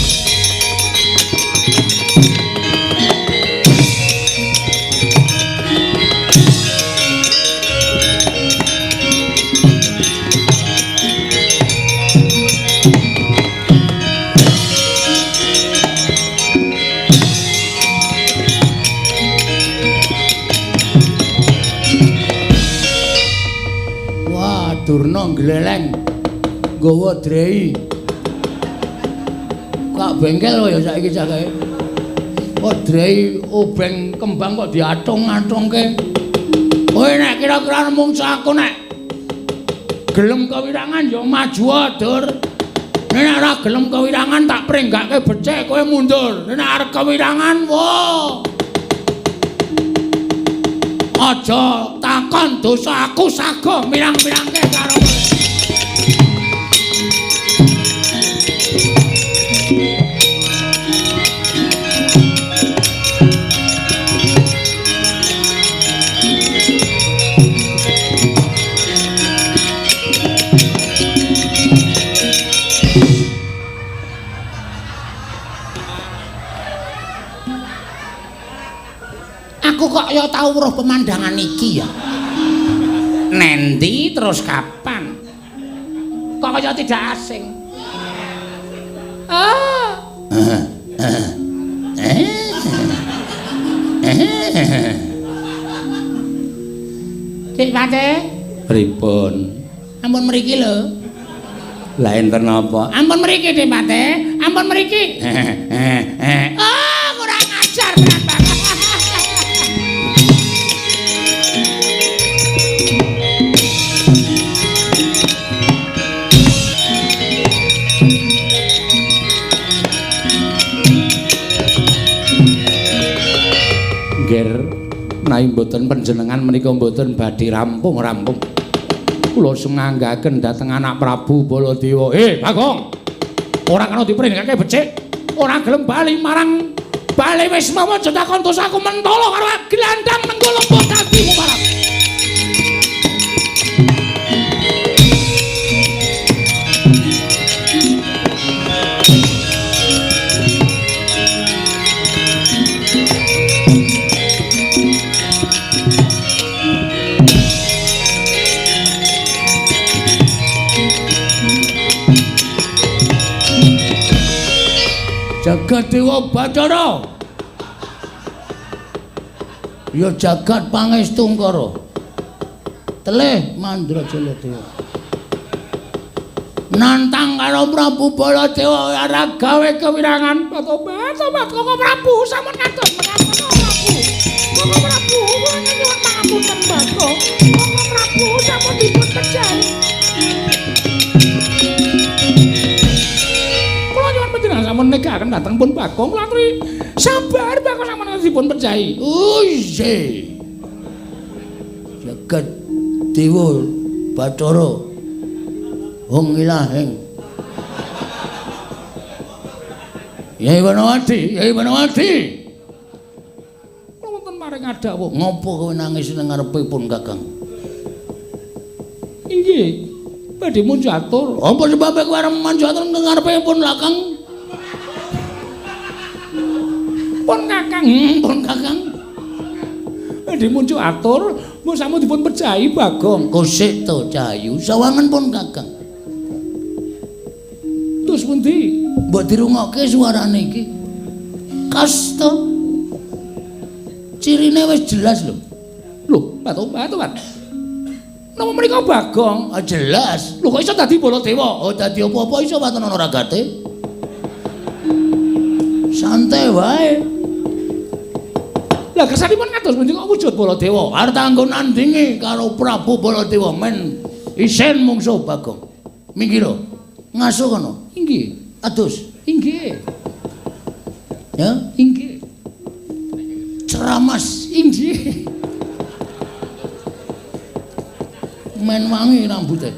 Durna gleleng nggawa drei. Kak bengkel ya saiki cakae. Kok drei obeng kembang kok diatung-atungke. Kowe nek kira-kira mungsa aku nek gelem kewirangan ya maju Dur. Nek ora gelem kewirangan tak prenggake becik kowe mundur. Nek arep kewirangan wo. Aja takon dosa aku sago mirang-mirangke karo kowe. Aku kok ya tau weruh pemandangan iki ya. Nendi terus kapan? Kok kaya tidak asing. Ah. Dik Pate, pripun? Ampun mriki lho. Lah enten napa? Ampun mriki Dik Pate, ampun mriki. Ah, kurang ajar tenan banget. Nggih, menawi mboten panjenengan menika mboten badhe rampung-rampung. Kula sumanggaken dhateng anak Prabu Baladewa. Bagong. Ora kena dipringgake becik. Ora gelem bali marang bali wis mawa aja takon dosaku mentolo karo glandang nenggo lembut dadi mubarab. Jagat Dewa Bathara. Ya jagat Pangestungkara. Telih Mandrajala Dewa. Nantang karo Prabu Baladewa ora gawe kewirangan. Tobat, tobat Koko Prabu sampun ngadon mengapunten Prabu. Koko Prabu kula nyuwun pangapunten Bagong. Koko Prabu sampun dipun pejahi. Sampun negaken dhateng pun Bagong kula aturi sabar Bagong sampun dipun pejahi. Oh iya. Jagat Dewa Bathara hong ilaheng. Yai Banawati, Yai Banawati. Kula wonten maring adawuh. Ngopo kowe nangis nang ngarepe pun Kakang? Inggih. Badhe munjatur. Apa sebabe kowe arep munjatur nang ngarepe pun Kakang? Pun Kakang, pun Kakang. Badhe muncul atur, mbok sampun dipun pejahi Bagong. Kosik to Cahayu, sawangen pun Kakang. Terus pundi? Mbok dirungokke suarane iki. Kasta. Cirine wis jelas lho. Lho, Batobat. Napa menika Bagong? Ah jelas. Lho kok iso dadi Baladewa? Oh dadi apa-apa iso waton ana ragate. Santai wae. Lah kersanipun kados pundi kok wujud Baladewa? Arep tanggo nandingi karo Prabu Baladewa men isin mungsuh Bagong. Minggir. Ngaso kono. Inggih. Adus. Inggih. Ya, inggih. Ceramas. Inggih. Men wangi rambute.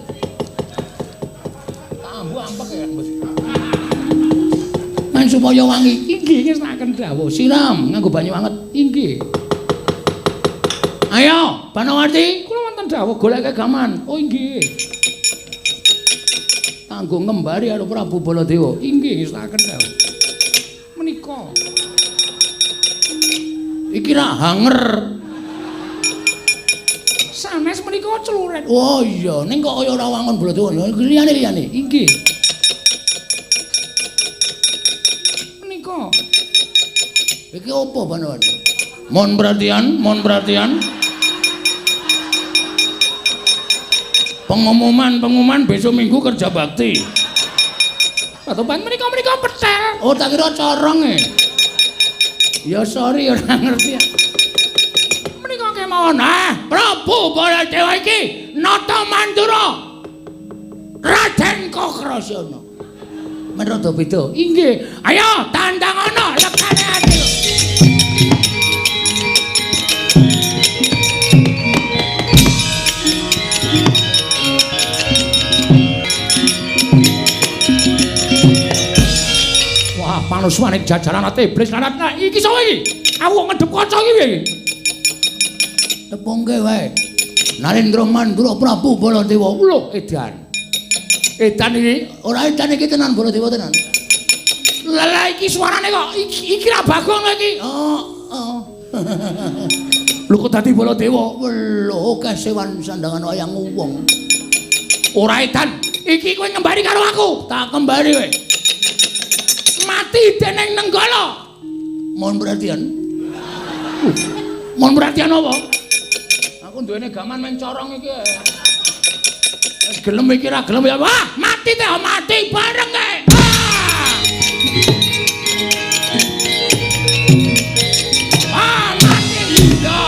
Ambu ampek ya, Bos. Men supaya wangi. Inggih ngersakaken dawuh. Siram nganggo banyu anget. Inggih. Ayo, Banowati, kula wonten dawuh goleke gaman. Oh inggih. Kanggo ngembari karo Prabu Baladewa. Inggih ngersakaken dawuh. Menika. Iki ra hanger. Sanes menika celurit. Oh iya, ning kok kaya ora wangun Baladewa. Liyane-liyane. Inggih. Menika. Iki opo Banowati? Mohon perhatian, mohon perhatian. Pengumuman besok minggu kerja bakti. Patoban menika petel. Oh, tak kira corong e. Ya sorry ora ngerti. Menika kemawon. Ah, Prabu Baladewa iki nata mandura. Raden Kokrasana. Men rada beda. Inggih. Ayo tandang ana lekane ati. Wah, panuswane jajaran ate iblis lanat. Nah, iki sapa iki? Aku kok ngedep kaca iki piye iki? Tepungke wae. Narendra Mandura Prabu Baladewa. Lho, edan. Edan iki ora edan iki tenan Baladewa tenan. Lah iki suarane kok iki ra Bagong iki. Oh, oh. Lho kok dadi Baladewa? Lho, kesewan sandangan wayang wong. Ora edan. Iki kowe ngembari karo aku. Tak kembari kowe. Mati dening Nenggala. Mohon perhatian. Mohon perhatian apa? Aku duwene gaman men corong iki. Wis gelem iki ra gelem ya. Wah, mati teh mati bareng kae. Ah, mati. Iya,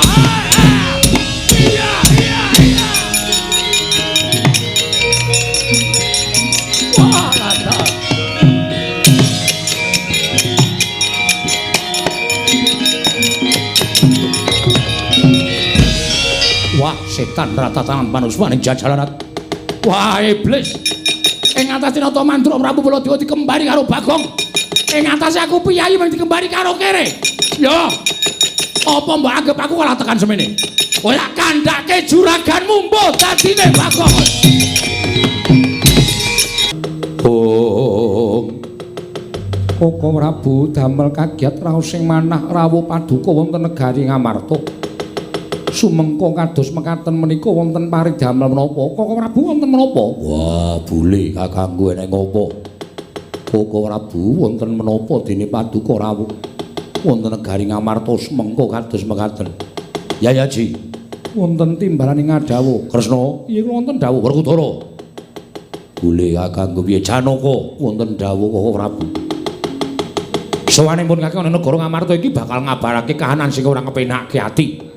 iya, iya. Wah, rada. Wah, setan rata tangan panuswane jajaran. Wah, iblis. Ing atase Nata Mandura Prabu Baladewa dikembari karo Bagong. Ing atase aku piyayi mung dikembari karo kere. Ya. Apa mbok anggap aku kalah tekan semene? Kowe tak kandhake juraganmu mbuh dadine Bagong. Om. Koko Prabu damel kagiat raos sing manah rawuh paduka wonten negari Ngamarta. Sumengko kados mekaten menika wonten paridamel menapa? Koko Prabu wonten menapa? Wah, bule kakangku eneng apa? Koko Prabu wonten menapa dene paduka rawuh wonten negari Ngamarta sumengko kados mekaten. Yayaji, wonten timbalan ing ngadhawuh. Kresna, iya wonten dawuh. Werkudara. Bule kakangku piye Janaka wonten dawuh Koko Prabu. Sowanipun kakang ana negara Ngamarta iki bakal ngabarake kahanan sing ora kepenake ati.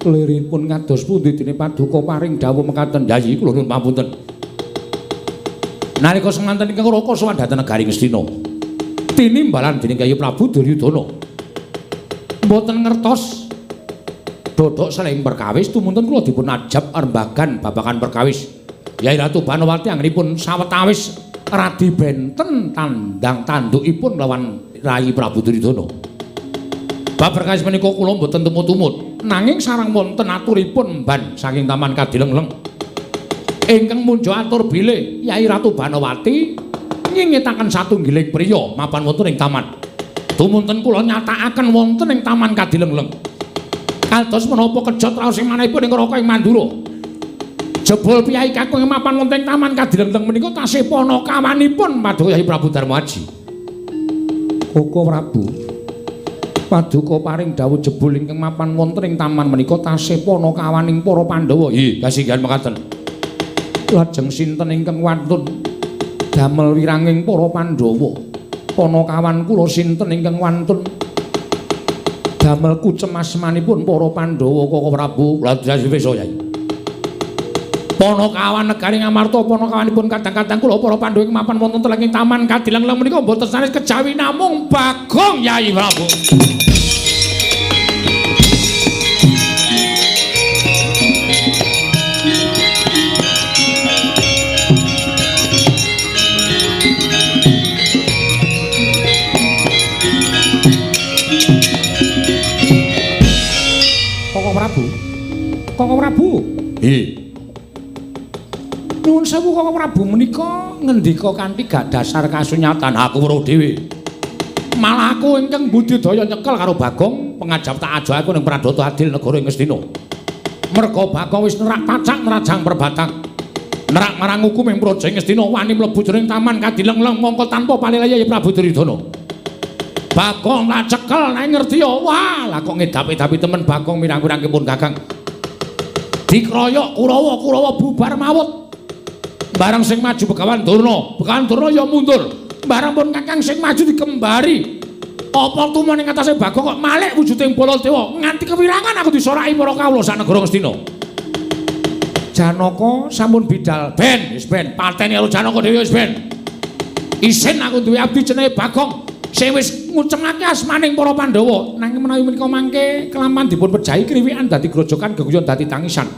Liripun kados pundi dene paduka paring dawuh mekaten? Yayi kula nuwun pamunten. Nalika semanten ingkang Raka sowan dhateng negari Ngastina. Tinimbalan dening Kyai Prabu Duryudana. Mboten ngertos dodok seling perkawis tumunten kula dipun ajab rembagan babagan perkawis. Yai Ratu Banowati anggenipun sawetawis radi benten tandang tandukipun lawan Rai Prabu Duryudana. Bab perkawis menika kula mboten tumut-tumut, nanging sareng wonten aturipun mban saking Taman Kadilengleng. Ingkang munjo atur bilih Yai Ratu Banowati nyingitaken satunggiling priya mapan wonten ing taman. Tumunten kula nyatakaken wonten ing Taman Kadilengleng. Kados menapa kejot raos ing manahipun ing Raka ing Mandura. Jebul piyai kakung ing mapan wonten ing Taman Kadileng-leng menika tasih panakawanipun Paduka Yai Prabu Darmaji. Koko Prabu, paduka paring dawuh jebul ingkang mapan wonten ing taman menika tasih panakawaning para Pandhawa. Nggih, kasinggihan mekaten. Lajeng sinten ingkang wantun damel wiranging para Pandhawa? Panakawan kula sinten ingkang wantun damel kucemasmanipun para Pandhawa, Koko Prabu? Lajeng wis Yai. Panakawan negari Ngamarta, panakawanipun kadang-kadang kula para Pandhawa ing mapan wonten telenging Taman Kadileng-leng menika mboten sanes kejawi namung Bagong Yai Prabu. Koko Prabu. Koko Prabu. Nggih. Nuwun sewu Koko Prabu, menika ngendika kanthi gak dasar kasunyatan. Aku weruh dhewe. Malah aku ingkang budidaya nyekel karo Bagong, pengajap tak ajo aku ning Pradata Adil negara ing Ngastina. Merga Bagong wis nerak pacak nerajang perbatang. Nerak marang hukum ing praja Ngastina wani mlebu jroning Taman Kadileng-leng mongko tanpa palilaya Prabu Duryudana. Bagong tak cekel nek ngerti ya, wah lah kok ngedapi-dapi temen Bagong mirang-mirangipun Kakang. Dikroyok Kurawa, Kurawa bubar mawut. Barang sing maju Begawan Durna, Begawan Durna ya mundur. Barang pun Kakang sing maju dikembari. Apa tumon ing atase Bagong kok malik wujuding Baladewa nganti kewirangan aku disoraki para kawula sak negara Ngastina. Janaka sampun bidal, ben wis ben pateni karo Janaka dhewe wis ben. Isin aku duwe abdi jenenge Bagong sing wis ngucengake asmaning para Pandhawa. Nanging menawi menika mangke kelaman dipun pejahi kriwikan dadi grojokan geguyon dadi tangisan.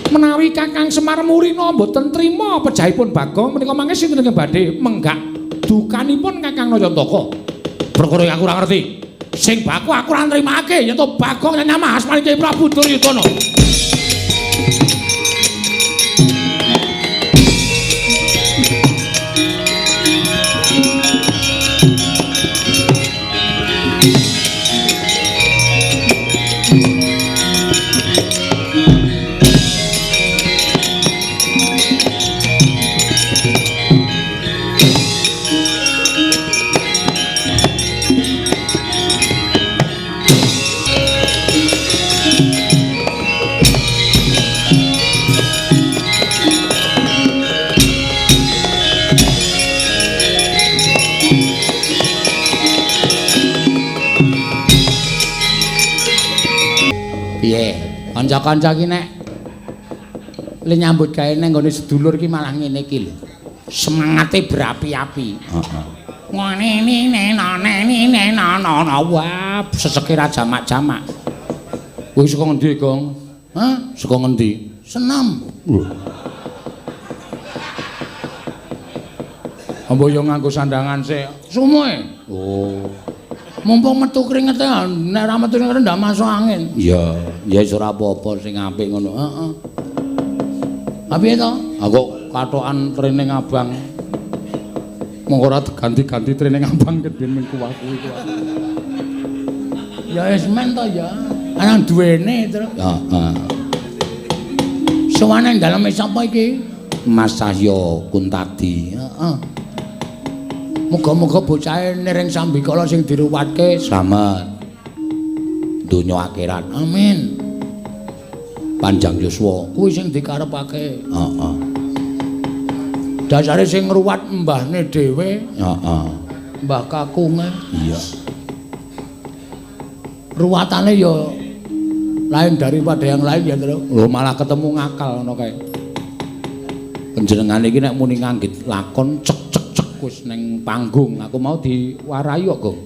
Menawi Kakang Semar Murina mboten trima pejahipun Bagong menika mangke sinten ingkang badhe menggak dukanipun Kakang Nayantaka. Perkara aku ora ngerti. Sing baku aku ora nrimake yen to Bagong nyamah asmane Kyai Prabu Duryudana. Piye? Kanca-kanca iki nek le nyambut gawe nang nggone sedulur iki malah ngene iki lho. Semangate berapi-api. Heeh. Ngene ne ne ne ne wah, seseke ra jamak-jamak. Kowe saka ngendi, Gong? Hah? Saka ngendi? Senam. Ambo yo nganggo sandangan sik. Sumoe. Oh. Mumpung metu kringete, nek ora metu kringete ndak masuk angin. Iya, ya wis ora apa-apa sing apik ngono. Heeh. Ha piye to? Aku katokan training abang. Monggo ora diganti-ganti training abang ket ben mung kuwi kuwi. Ya wis men to ya. Ana duwene terus. Heeh. Sowane daleme sapa iki? Mas Cahya Kuntadi. Heeh. Muga-muga bocahe niring sambikala sing diruwatke slamet donya akhirat. Amin. Panjang yuswa kuwi sing dikarepake. Heeh. Dasare sing ngruwat mbahne dhewe. Heeh. Mbah kakunge. Iya. Ruwatane ya lain daripada yang lain ya, Tru. Lho malah ketemu ngakal ngono kae. Panjenengane iki nek muni nganggit lakon cek wis ning panggung, aku mau diwarahi kok, Gong.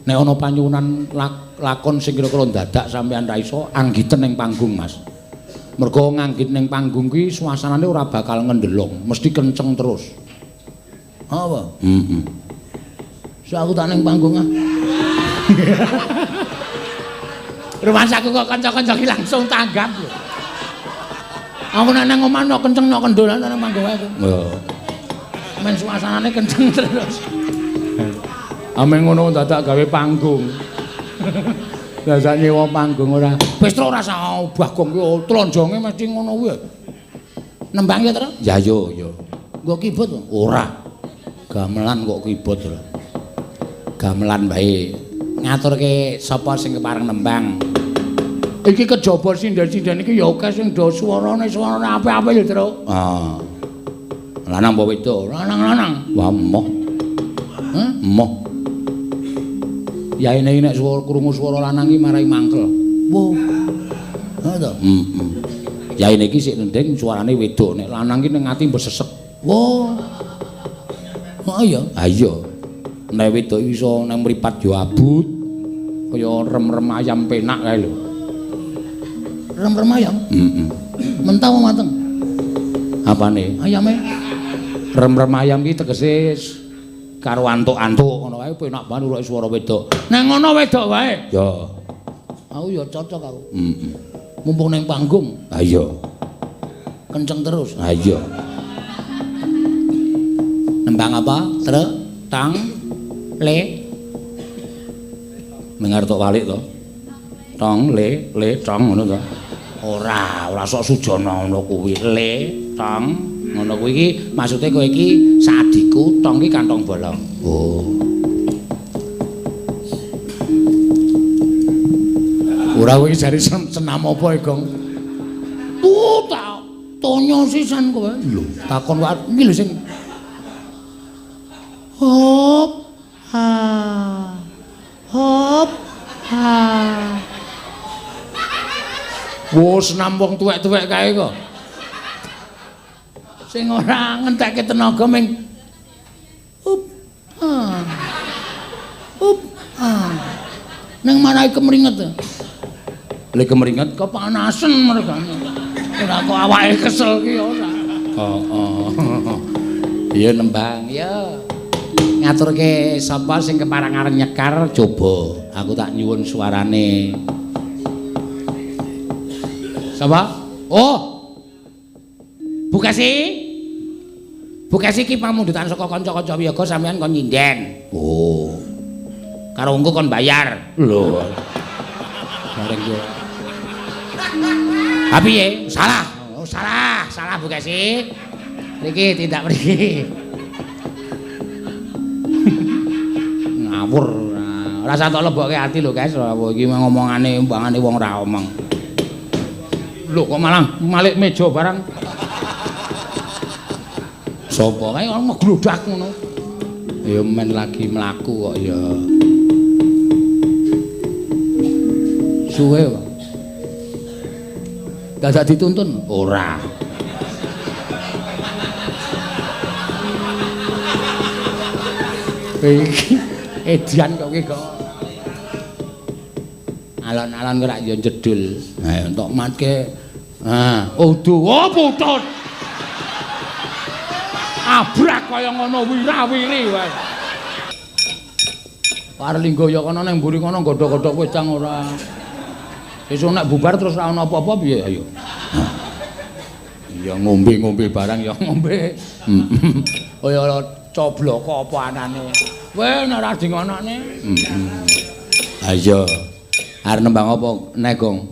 Nek ana panyuwunan lakon sing kira-kira ndadak sampean ra iso anggiten ning panggung, Mas. Mergo nganggit ning panggung kuwi suasanane ora bakal ngendelong, mesti kenceng terus. Apa? Heeh. So aku tak ning panggung ah. Rumasaku kok kanca-kanca ki langsung tanggap lho. Aku nek nang omah no kenceng no kendho nang panggung aku. Heeh. Men suasanane kenceng terus. Ame ngono dadak gawe panggung. Lah sak nyewa panggung ora. Wis ora usah obah gong kuwi tlonjonge mesti ngono kuwi. Nembang ya, Tru? Ya yo yo. Nggo keyboard ora. Gamelan kok keyboard lho. Gamelan bae. Ngaturke sapa sing kepareng nembang. Iki kejaba sinden-sinden iki ya akeh sing do swarane swarane apik-apik ya, Tru. Ah. Lanang apa wedok? Lanang-lanang. Wah, emoh. Hah? Emoh. Yaene nek swara krungu swara lanang iki marai mangkel. Wo. Ha to? Heeh. Yaene iki sik nendheng suarane wedok, nek lanang iki ning ati mbesesek. Wo. Ha iya. Ha iya. Nek wedok iso nang mripat yo abut. Kaya rem-rem ayam penak kae lho. Rem-rem ayam? Heeh. Mentah apa mateng? Apane? Ayame. Rem-rem ayam iki tegese karo antuk-antuk ngono kae penak banget uruke swara wedok. Nang ngono wedok wae. Ya. Aku ya cocok aku. Heeh. Mumpung ning panggung. Ha iya. Kenceng terus. Ha iya. Nembang apa? Tre, tang, le. Mengar tok walik to. Tong, le, le, tong ngono to. Ora, ora sok sujana ngono kuwi. Le, tong ngono kuwi iki maksude kowe iki sadiku, tong iki kantong bolong. Oh. Ora kowe iki jare senam apa e, Gong? Tak tonyo sisan kowe. Lho, takon wae iki lho sing hop ha. Hop ha. Wo senam wong tuwek-tuwek kae kok. Sing ora ngentekke tenaga ming up ha. Up ha. Nang marai kemringet. Le kemringet kepanasen mergane. Ora kok awake kesel ki ora. Heeh. Iya nembang ya. Ngaturke sapa sing kepareng arep nyekar coba aku tak nyuwun suarane. Sapa? Oh. Bu Kesi. Bu Kesi iki pamundhutan saka kanca-kanca wiyaga sampean kon nyinden. Oh. Karo engko kon bayar. Lho. Bareng yo. Ha piye? Salah. Oh, salah, salah Bu Kesi. Mriki tindak mriki. Ngawur. Ora usah tok lebokke ati lho, Guys. Iki ngomongane mbangane wong ora omong. Lho kok malah malik meja barang. Sopo kae ono nglodak ngono. Ya men lagi mlaku kok ya. Suwe kok. Dadak dituntun? Ora. Iki edian kok iki kok. Alon-alon kok rak yo jedul. Ha entuk matke. Ha, udu. Oh putut. Abrak kaya ngono wirawiri wae. Parlinggo ya kono ning mburi kono godhog-godhog wedang ora. Sesuk nek bubar terus ora ana apa-apa piye ayo. Ya ngombe-ngombe barang ya ngombe. Kaya cobloko apa anane. Kowe nek ora di ngonokne. Heeh. Ayo. Arep nembang apa nek, Gong?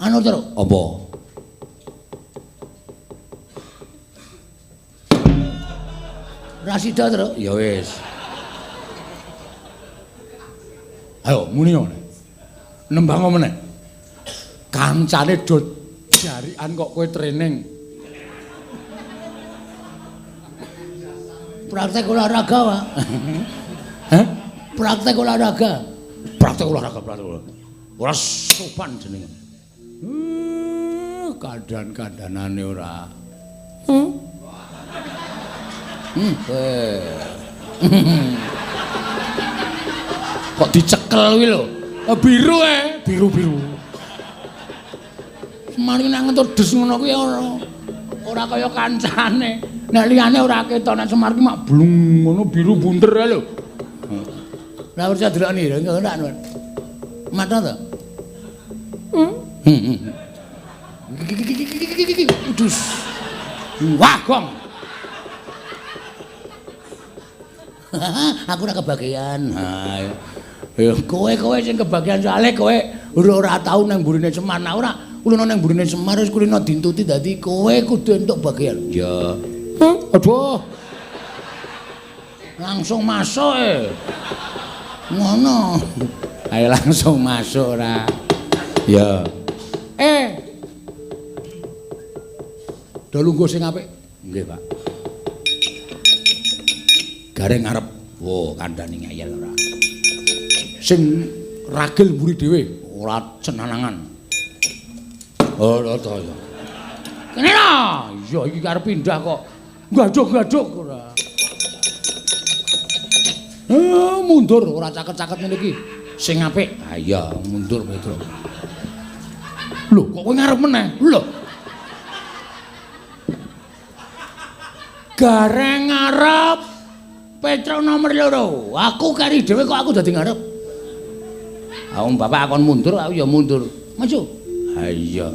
Anu terus apa? Rasida terus. Ya wis. Ayo muni ngene. Nembang apa meneh? Kancane do jarikan kok kowe training. Praktek olahraga, Pak. Hah? Praktek olahraga. Praktek olahraga, praktek olahraga. Ora sopan jenenge. Kadan-kadanane ora. Kok dicekel kuwi lho. Biru biru-biru. Semari nek ngentuk des ngono kuwi ora. Ora kaya kancane. Nek liyane ora ketok, nek Semar ki mak blung ngono biru bunter ae lho. Lah percaya delokne lho, ora ora. Mata to? Dus. Wah, gong. Aku ora kebagian. Ha. Ya kowe-kowe sing kebagian soalé kowe ora tau nang mburine Semar. Nah ora kulino nang mburine Semar wis kulino dintuti dadi kowe kudu entuk bagian. Ya. Aduh. Langsung masuk e. Ngono. Ayo langsung masuk ora. Ya. Do lungguh sing apik. Nggih, Pak. Gareng ngarep. Wo, kandhane ngeyel ora. Sing ragil mburi dhewe, ora cenanangan. Oh, to ya. Kene lho. Iya iki arep pindah kok. Gaduk-gaduk ora. Mundur ora caket-caket ngene iki. Sing apik. Ha iya, mundur Petro. Lho, kok kowe ngarep meneh? Lho. Gareng ngarep Petro nomor 2. Aku kari dhewe kok aku dadi ngarep. Ah, wong bapak akon mundur, aku ya mundur. Maju. Ha iya.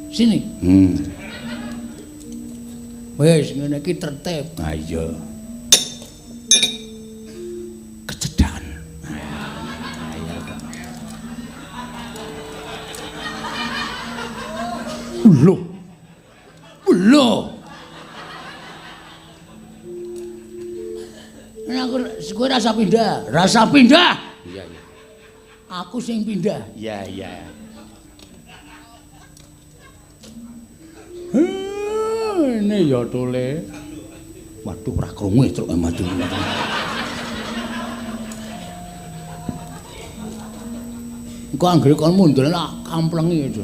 Sini. Wis ngene iki tertib. Ha iya. Kecedhakan. Ha iya. Lho. Lho. Aku kowe rasa pindah, rasa pindah. Iya, iya. Aku sing pindah. Iya, iya. Ini ya tole. Waduh ora krungu truk maju. Engko anggere kon mundur tak kamplengi aja.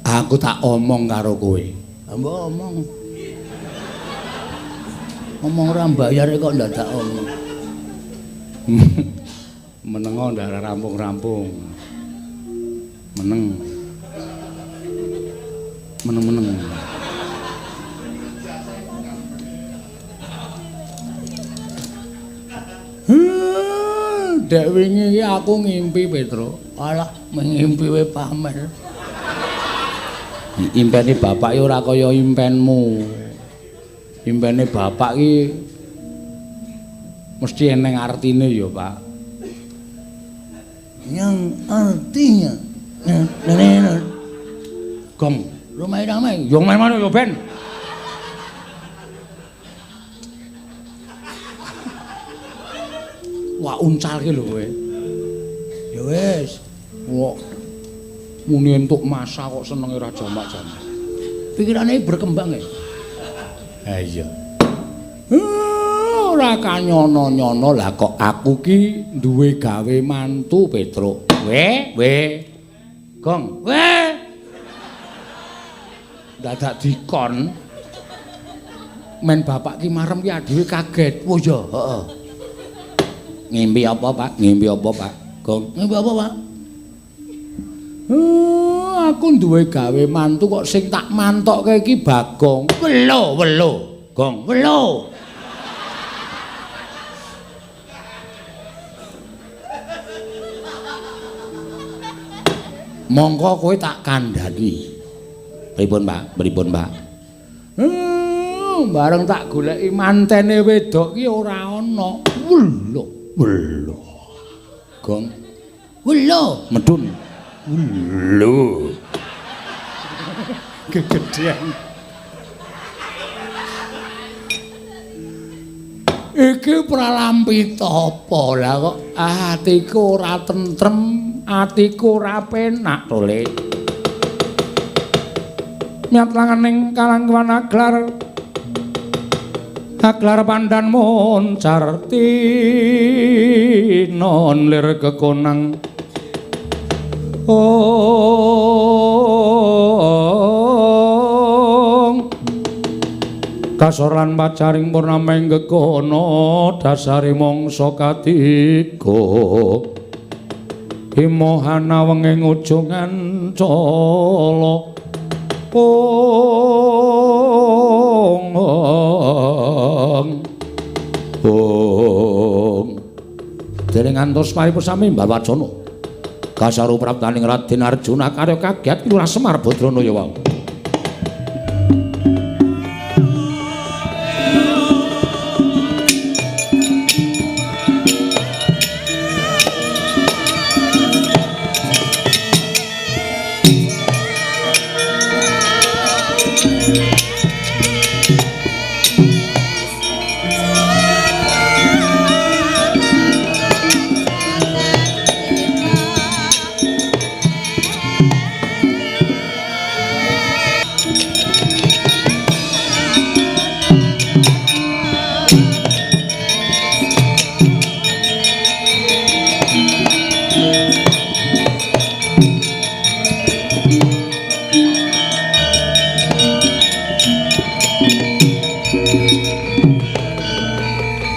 Aku tak omong karo kowe. Mbok omong. Omong ora mbayar kok ndadak omong. Menengo ndak rampung-rampung. Meneng. Meneng-meneng. Dek wingi iki aku ngimpi Petro. Alah, ngimpi we pamer. Impene bapak iki ora kaya impenmu. Impene bapak iki mesti eneng artine ya, Pak. Yang artinya gong ramai-ramai. Yo main-main yo ben. Wah uncalke lho kowe. Ya wis. Wah. Muni entuk masa kok senenge ra jamak-jamak. Pikirane berkembang ya. Ha iya. Ora kanyono-nyono lah kok aku ki duwe gawe mantu Petruk. We, we. Gong, we. Dadak dikon. Men bapak ki marem ki adewe kaget. Oh iya, heeh. Ngimpi apa, Pak? Ngimpi apa, Pak? Gong, ngimpi apa, Pak? Aku duwe gawe mantu kok sing tak mantokke iki Bagong. Welo, welo. Gong, welo. Mongko kowe tak kandhani. Pripun, Pak? Pripun, Pak? Bareng tak goleki mantene wedok ki ora ana. Welo, welo. Gong. Welo, medun. Welo. Kegedean. Iki pralampita apa lah kok atiku ora tentrem, atiku ora penak tole. Nyat langening kalangkuan aglar. Aglar pandan moncar tinon lir kekonang. Ong kasor lan pacaring purnama ing gegono dasare mangsa katiga imohana wenging ujung ancala. Ong ong dereng ngantos paripusami Mbah Wacana kasaru praptaning Raden Arjuna karya kagiat Lurah Semar Badrana ya wau.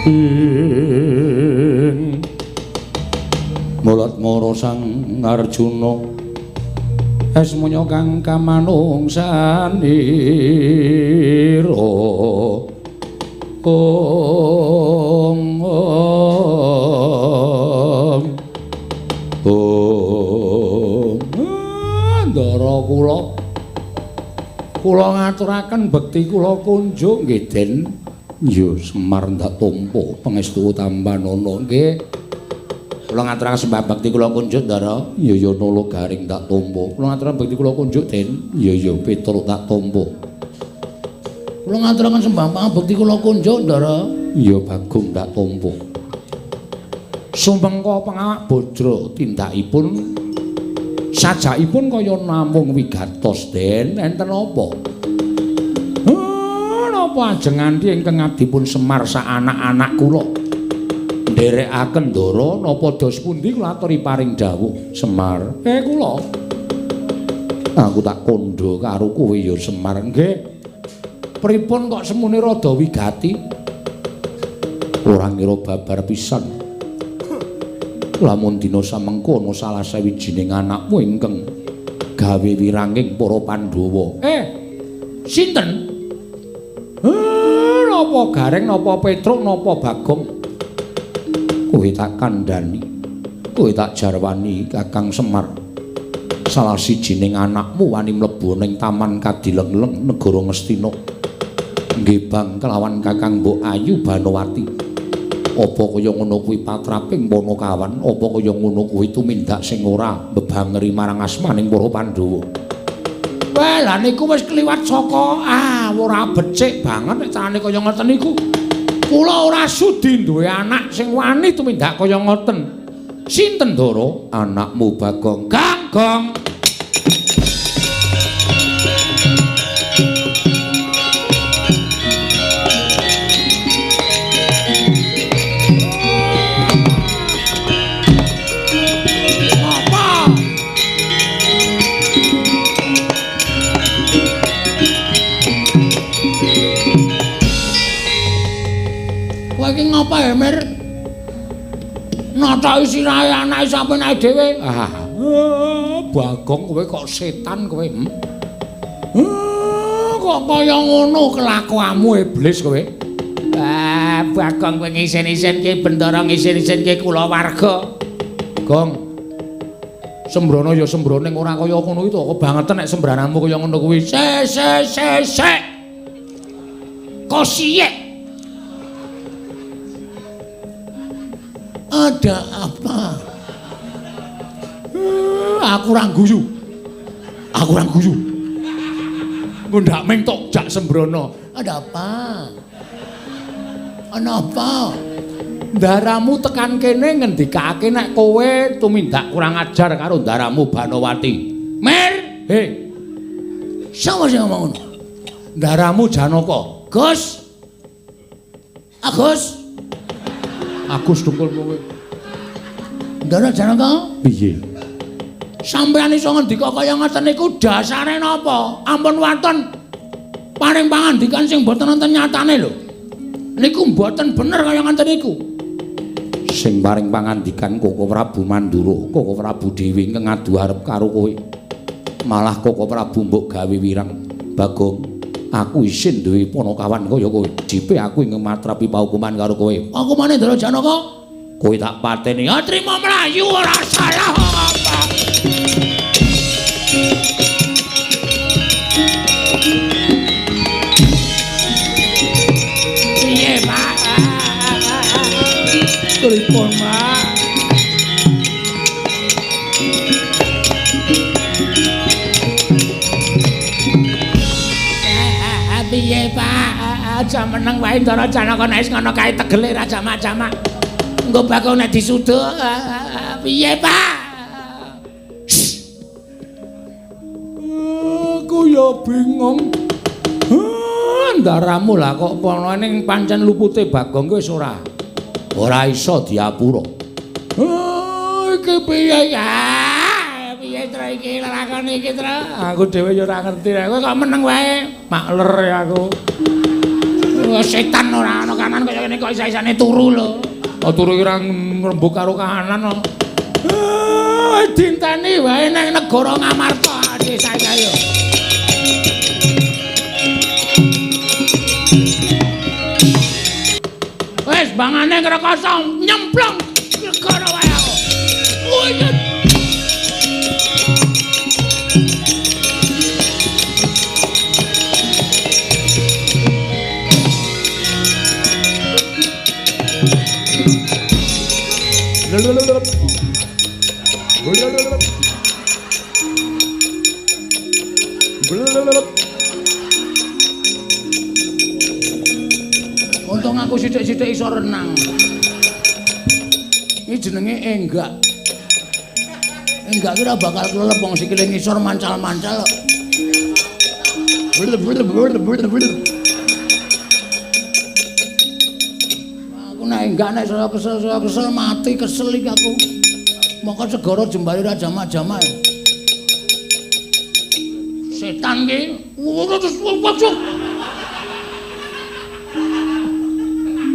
Ing mulat mara Sang Arjuna esmunya kang kamanungsanira. Ong ong ong ndara kula kula ngaturaken bekti kula kunjuk nggih Den. Ya Semar ndak tampa pangestu tampanana nggih. Kula ngaturaken sembah bekti kula kunjuk ndara. Ya ya Nala Garing tak tampa. Kula ngaturaken bekti kula kunjuk Den. Ya ya Petruk tak tampa. Kula ngaturaken sembah pangabekti kula kunjuk ndara. Ya Bagong tak tampa. Sumengko pangawak bajra tindakipun sajakipun kaya namung wigatos Den. Enten apa? Napa ajeng nganti ingkang abdipun Semar sak anak-anak kula nderekaken ndara napa dos pundi kula aturi paring dawuh Semar. Kula aku tak kandha karo kowe ya Semar. Nggih. Pripun kok semune rada wigati? Ora ngira babar pisan. Lamun dina samengko ana salah sawijining anakmu ingkang gawe wiranging para Pandhawa. Sinten? Napa Gareng, napa Petruk, napa Bagong? Kowe tak kandhani, kowe tak jarwani Kakang Semar. Salah sijining anakmu wani mlebu ning Taman Kadilengleng negara Ngastina. Nggih bang kelawan Kakang Mbok Ayu Banowati. Apa kaya ngono kuwi patraping Panakawan? Apa kaya ngono kuwi tumindak sing ora mbebangeri marang asmaning para Pandhawa? Wah, lha niku wis kliwat saka ora becik banget nek carane kaya ngoten niku. Kula ora sudi duwe anak sing wani tumindak kaya ngoten. Sinten Ndara? Anakmu Bagong. Gong. Kowe iki ngapa ya, Mir? Nataki sirahe anake sampeyan dhewe. Bagong kowe kok setan kowe. Kok kaya ngono kelakuanmu iblis kowe. Bagong kowe ngisin-isinke bendara ngisin-isinke kulawarga. Gong. Sembrono ya sembrono ning ora kaya ngono iki to. Kebangetan nek sembranamu kaya ngono kuwi. Se se se se. Kosiyek. Ada apa? Aku ora guyu. Aku ora guyu. Ngundhak ming tok jak sembrono. Ada apa? Ana apa? Ndaramu tekan kene ngendikake nek kowe tumindak kurang ajar karo ndaramu Banowati. Mir, he. Sapa sing ngomong ngono? Ndaramu Janaka. Gus. Agus. Agus dengkul kowe. Ndara Janaka? Piye? Sampeyan iso ngendika kaya ngoten niku dasare napa? Ampun waton paring pangandikan sing mboten wonten nyatane lho. Niku mboten bener kaya ngoten niku. Sing paring pangandikan Koko Prabu Mandura, Koko Prabu dhewe ingkang adu arep karo kowe. Malah Koko Prabu mbok gawe wirang. Bagong, aku isin duwe panakawan kaya kowe. Jipe aku ingkang matrapi paukuman karo kowe. Paukumane Ndara Janaka? Kowe tak pateni. Ya trimo mlayu ora salah apa. Piye, Pak? Pripun, Pak? Piye, Pak? Aja meneng wae Ndara Janaka nek wis ngono kae tegele ra jamak-jamak. Engko bakal nek disuduk. Piye, Pak? Aku ya bingung. Ndaramu lah kok ana ning pancen lupute Bagong ki wis ora. Ora iso diapura. Iki piye ya? Piye tro iki lakon iki tro? Aku dhewe ya ora ngerti. Kowe kok meneng wae, makler ya aku. Wah, setan ora ana kanan kaya ngene kok isa-isane turu lho. Oh, turu ora ngrembug karo kahanan kok. Dinteni wae nang negara Ngamarta desa-desa yo. Wis bangane ngrekoso nyemplung negara wae aku. Uyut. Untung aku sithik-sithik iso renang. Iki jenenge enggak. Enggak kira bakal kelelep wong sikile ngisor mancal-mancal kok. Aku nek enggak nek saya kesel mati kesel iki aku. Moko segara jembare ra jamak-jamak. Setan ki.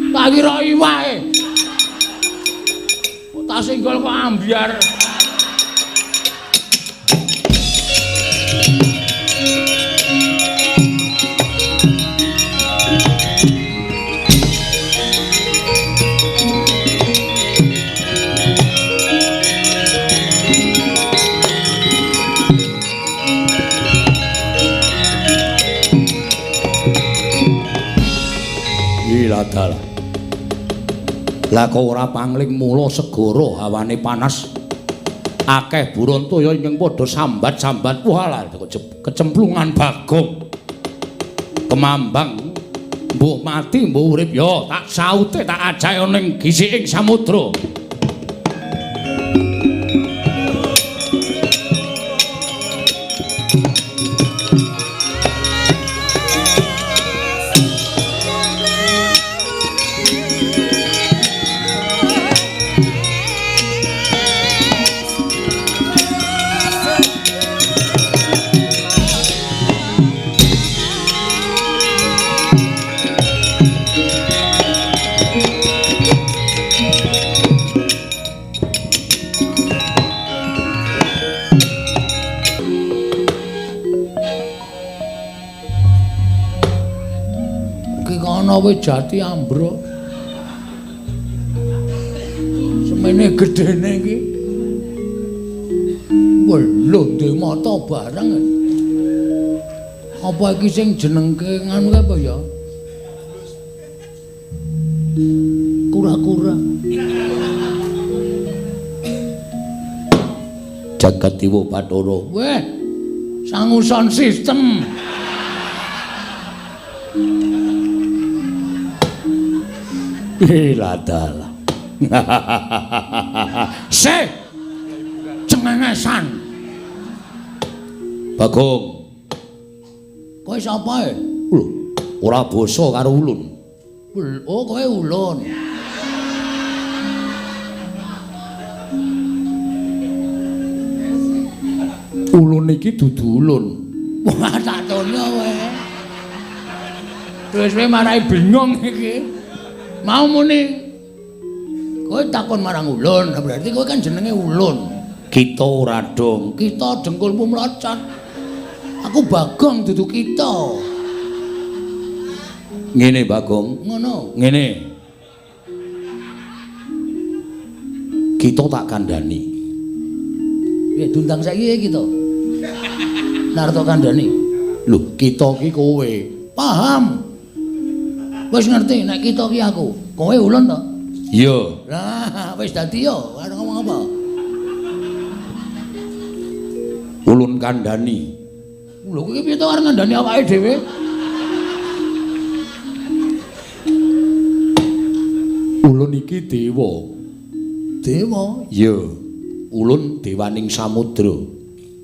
Tak kira iwake. Kok tak singgol kok ambyar. Dalah. Lah kok ora pangling mula segara hawane panas. Akeh burontaya ingkang padha sambat-sambat. Walah kecemplungan Bagong. Kemambang mbuh mati mbuh urip ya tak saute tak ajae ning gisiking samudra. Wit jati ambruk. Semene gedene iki. Lho ndek mata barang. Apa iki sing jenengke nganu apa ya? Kura-kura. Jagat Dewa Bathara. Weh, sangu sound system. Iladalah. Se cengengesan. Bagong. Kowe sapa e? Lho, ora basa karo ulun. Oh, kowe ulun. Ulun iki dudu ulun. Wah, tak tono kowe. Wis kowe marai bingung iki. Mau muni kowe takon marang ulun, berarti kowe kan jenenge ulun. Kita ora dong, kita dengkulmu mlocot. Aku Bagong dudu kita. Ngene Bagong, ngono. Ngene. Kita tak kandhani. Piye diundang saiki kita? Narto kandhani. Lho, kita iki kowe. Paham. Wis ngerti nek kita ki aku. Kowe ulun to? Iya. Lah, wis dadi yo, arep ngomong apa? Ulun kandhani. Lho kowe piye to arep ngandhani awake dhewe? Ulun iki dewa. Dewa? Iya. Ulun dewaning samudra.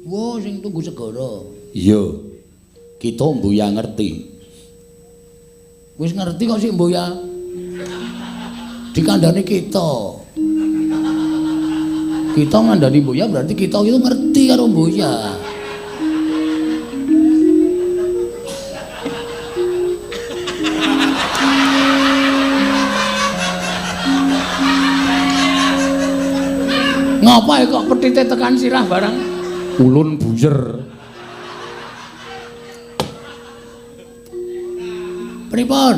Wah, sing tunggu segara. Iya. Kita mbuya ngerti. Wis ngerti kok sik mbuya. Dikandhani kita. Kita ngandhani mbuya berarti kita itu ngerti karo mbuya. Ngapa kok petite tekan sirah barang? Ulun buyer. Pripun?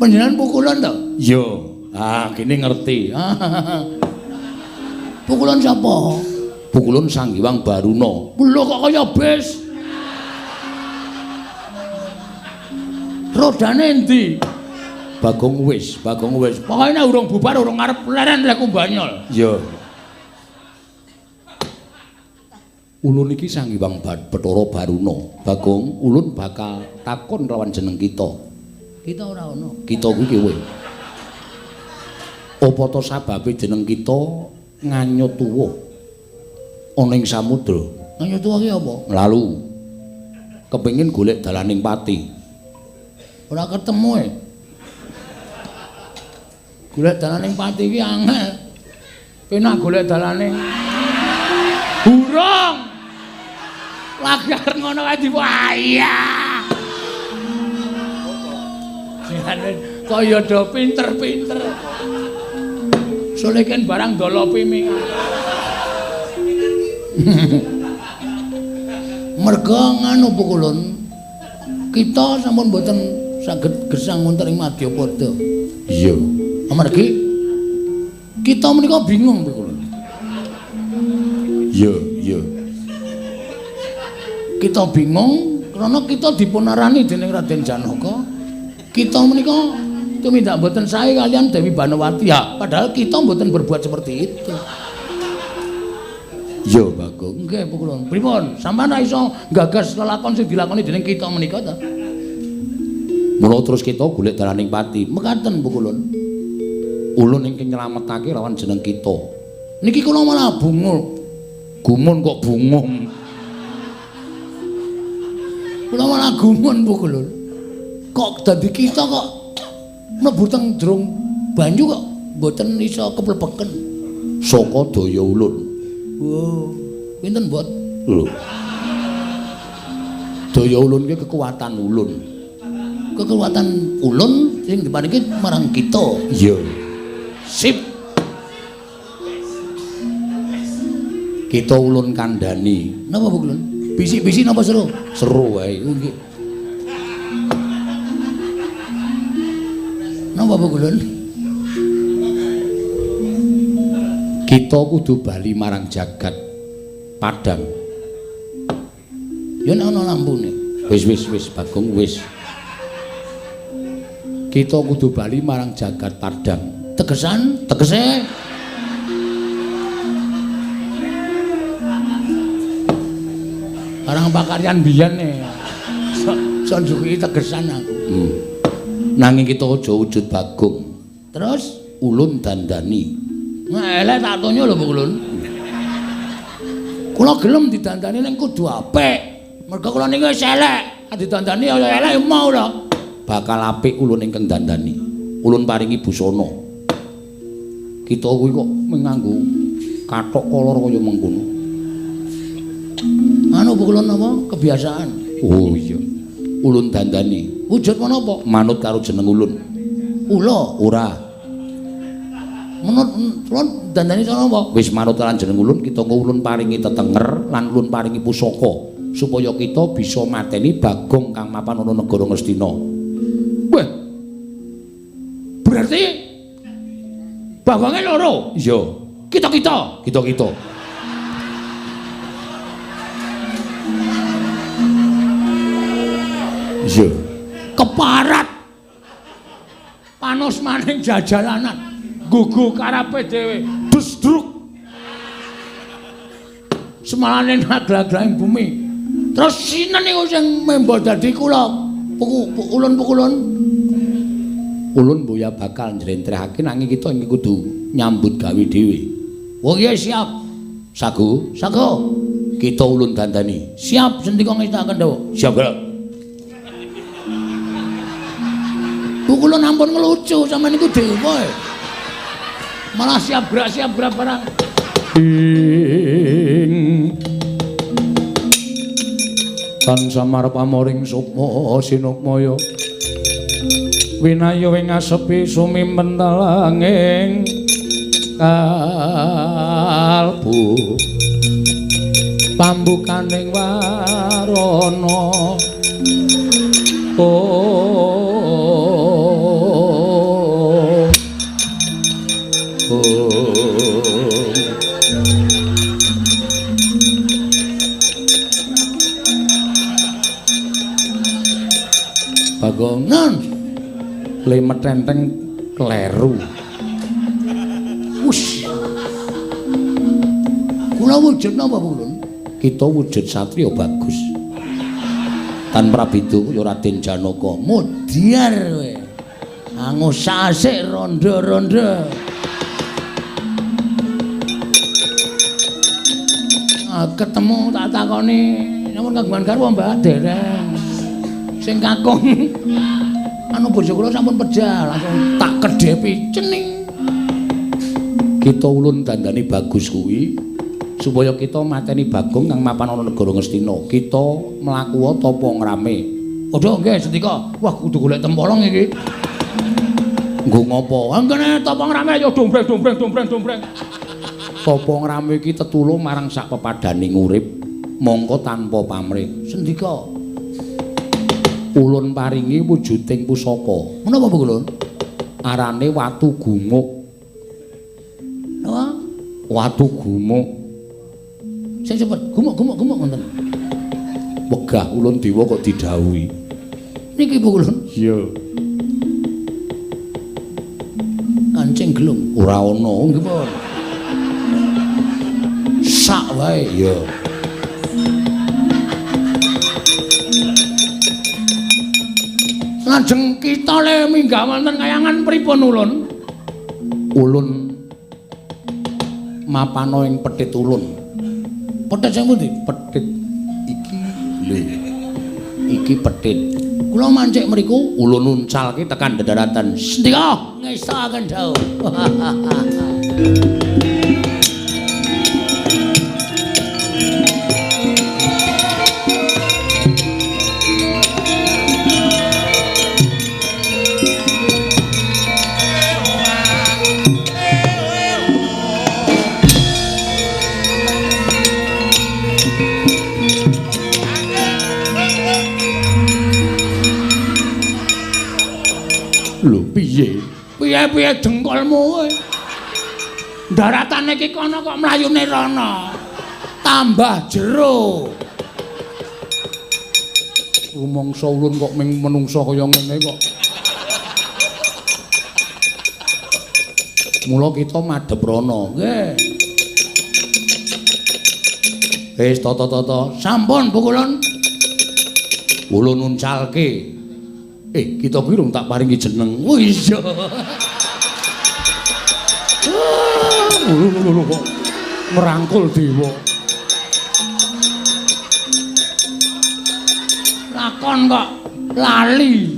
Panjenengan pukulan to? Iya. Ah, kene ngerti. Pukulan sapa? Pukulun Sang Hyang Baruna. Lho kok kaya bis. Rodane endi? Bagong wis, Bagong wis. Pokoke nek urung bubar urung arep leren lek banyol. Iya. Ulun iki Sang Hyang Bathara Baruna. Bagong, ulun bakal takon lawan jeneng kita. Kita ora ana. Kita kuwi kowe. Apa to sababe jeneng kita nganyut tuwa ana ing samudra? Nganyut tuwa ki apa? Lalu kepengin golek dalaning pati. Ora ketemu e. Golek dalaning pati ki angel. Penak golek dalaning burung. Lagi arep ngono kae diwayah. Jane kaya do pinter-pinter. Soleken barang dolopi ming. Merga nganu pukulun kita sampun mboten saged gesang wonten ing Madyapada. Iya. Amargi kita menika bingung pukulun. Iya, iya. Kita bingung karena kita dipunarani dening Raden Janaka. Kita menika tumindak mboten sae kalian Dewi Banowati. Ya, padahal kita mboten berbuat seperti itu. Iya, Bagong. Nggih, pukulun. Pripun? Sampeyan ra iso nggagas lelakon sing dilakoni dening kita menika ta? Mula terus kita golek dalaning pati. Mekaten pukulun. Ulun ingkang nyelametake lawan jeneng kita. Niki kula malah bungung. Gumun kok bungung. Kula malah gumun pukulun. Kok dadi kita kok mlebu teng jero banyu kok mboten iso keplebeken. Saka daya ulun. Oh, pinten, Mbot? Lho. Daya ulun ki kekuatan ulun. Kekuatan ulun sing diparingi marang kita. Iya. Sip. Kita ulun kandhani. Napa, Bu Ulun? Bisik-bisik napa seru? Seru wae. Nggih. Napa, Bu Ulun? Kita kudu bali marang jagat Padang. Ya nek ana lampune. Wis wis wis Bagong wis. Kita kudu bali marang jagat Padang. Tegesan, tegese barang pakaryan biyen e. Sok njuki tegesan aku. Nanging kita aja wujud Bagong. Terus ulun dandani. Elek tak tonyo lho, Bu Ulun. Kula gelem didandani ning kudu apik. Mergo kula niki wis elek, didandani ya elek mau lho. Bakal apik ulun ingkang dandani. Ulun paringi busana. Kita kuwi kok nganggo kathok kolor kaya mengkono. Anu Bu Ulun apa? Kebiasaan. Oh iya. Ulun dandani. Wujud menapa? Manut karo jeneng ulun. Ula? Ora. Menurut ulun dandani cara apa? Wis manut lan jeneng ulun, kita ulun paringi tetenger lan ulun paringi pusaka supaya kita bisa mateni Bagong kang mapan ana negara Ngastina. Wah. Berarti Bagonge loro? Iya. Kita-kita. Kita-kita. Iya. Keparat. Panos maning jajalanan. Gugu karepe dhewe, desdruk. Semalane naglag-glaging bumi. Terus sinten niku sing membo dadi kula ulun pukulun? Ulun boya bakal njlentrehake nanging kita iki kudu nyambut gawe dhewe. Oh iya siap. Sago, sago. Kita ulun dandani. Siap sendika ngestakaken dawuh. Siap, Gerak. Pukulun ampun ngelucu sampeyan niku dewa. Malah siap gerak barang. Ing tan samar pamoring sukma sinukmaya winaya ing asepi sumimentalanging Kalbu pambukaning warana. Oh, oh. Bagongan le metenteng kleru. Wus. Kula wujud napa, Ulun? Kita wujud satriya bagus. Tan Prabidu ya Raden Janaka. Mudyar kowe. Angus asik rondo-rondo. Ketemu tak takoni, nyuwun kagungan garwa Mbak dereng. Sing kakung anu bojo kula sampun pejah, langsung tak kedhepi cening. Kita ulun dandani bagus kuwi supaya kita mateni Bagong kang mapan ana negara Ngastina. Kita mlaku tapa ngrame. Padha nggih sendika. Wah kudu golek tempolong iki. Nggo ngopo? Anggene tapa ngrame ya dombreng dombreng dombreng dombreng. Tapa ngrame iki tetulung marang sak pepadaning urip mongko tanpa pamrih. Sendika. Ulun paringi wujuding pusaka. Menapa Bu Ulun? Arane watu gumuk. Napa? Watu gumuk. Sing cepet gumuk-gumuk gumuk ngoten. Wegah ulun dewa kok didhawuhi. Niki Bu Ulun. Iya. Kancing gelung ora ana nggih pun. Sak wae. Iya. Lajeng kita le minggah wonten kayangan pripun ulun? Ulun mapana ing petit ulun. Petit sing pundi? Petit iki lho. Iki petit. Kula mancik mriku ulun uncalke tekan dedaratan. Sendika ngestakaken dawuh. Lho piye? Piye-piye dengkulmu kowe? Daratane iki kono kok mlayune rono. Tambah jero. Rumangsa ulun kok ming menungsa kaya ngene kok. Mula kita madhep rono. Nggih. Wis tata-tata. Sampun Bu Kulun. Ulun uncalke. Kita kuwi rung tak paringi jeneng. Oh iya. Lho kok merangkul dewa. Lakon kok lali.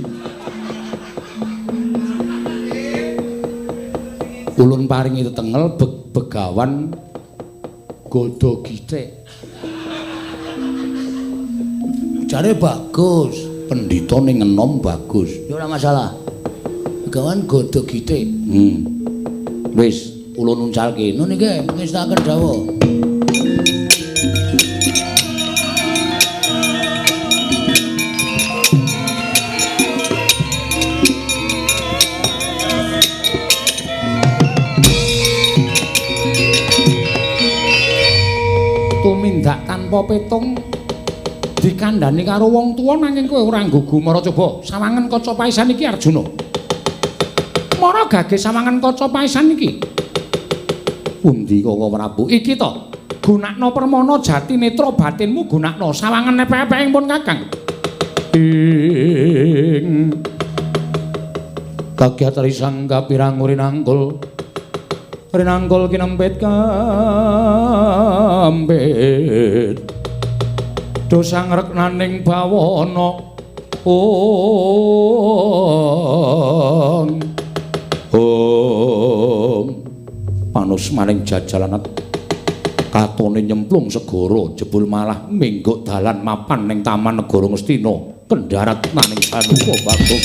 Ulun paringi tetengel begawan Godo Githik. Jare bagus. Pendhita ning enom bagus. Ya ora masalah. Begawan Godo Githik. Wis, ulun uncalke. Nun niki ngestakaken dawuh. Tumindak tanpa petung dikandhani karo wong tuwa nanging kowe ora nggugu mara coba sawangen kaca paisan iki Arjuna. Mara gage sawangen kaca paisan iki. Pundi Kaka Prabu? Iki to. Gunakno permana jati netra batinmu gunakno sawangen epek-epek pun Kakang. Ing kagyat risang kapirang rinangkul rinangkul kinempit kampit dosa ngreknaning bawana ong ong panus maning jajalan katone nyemplung segara jebul malah mingguk dalan mapan ning taman negara Ngastina kendharat maning Janaka Bagong.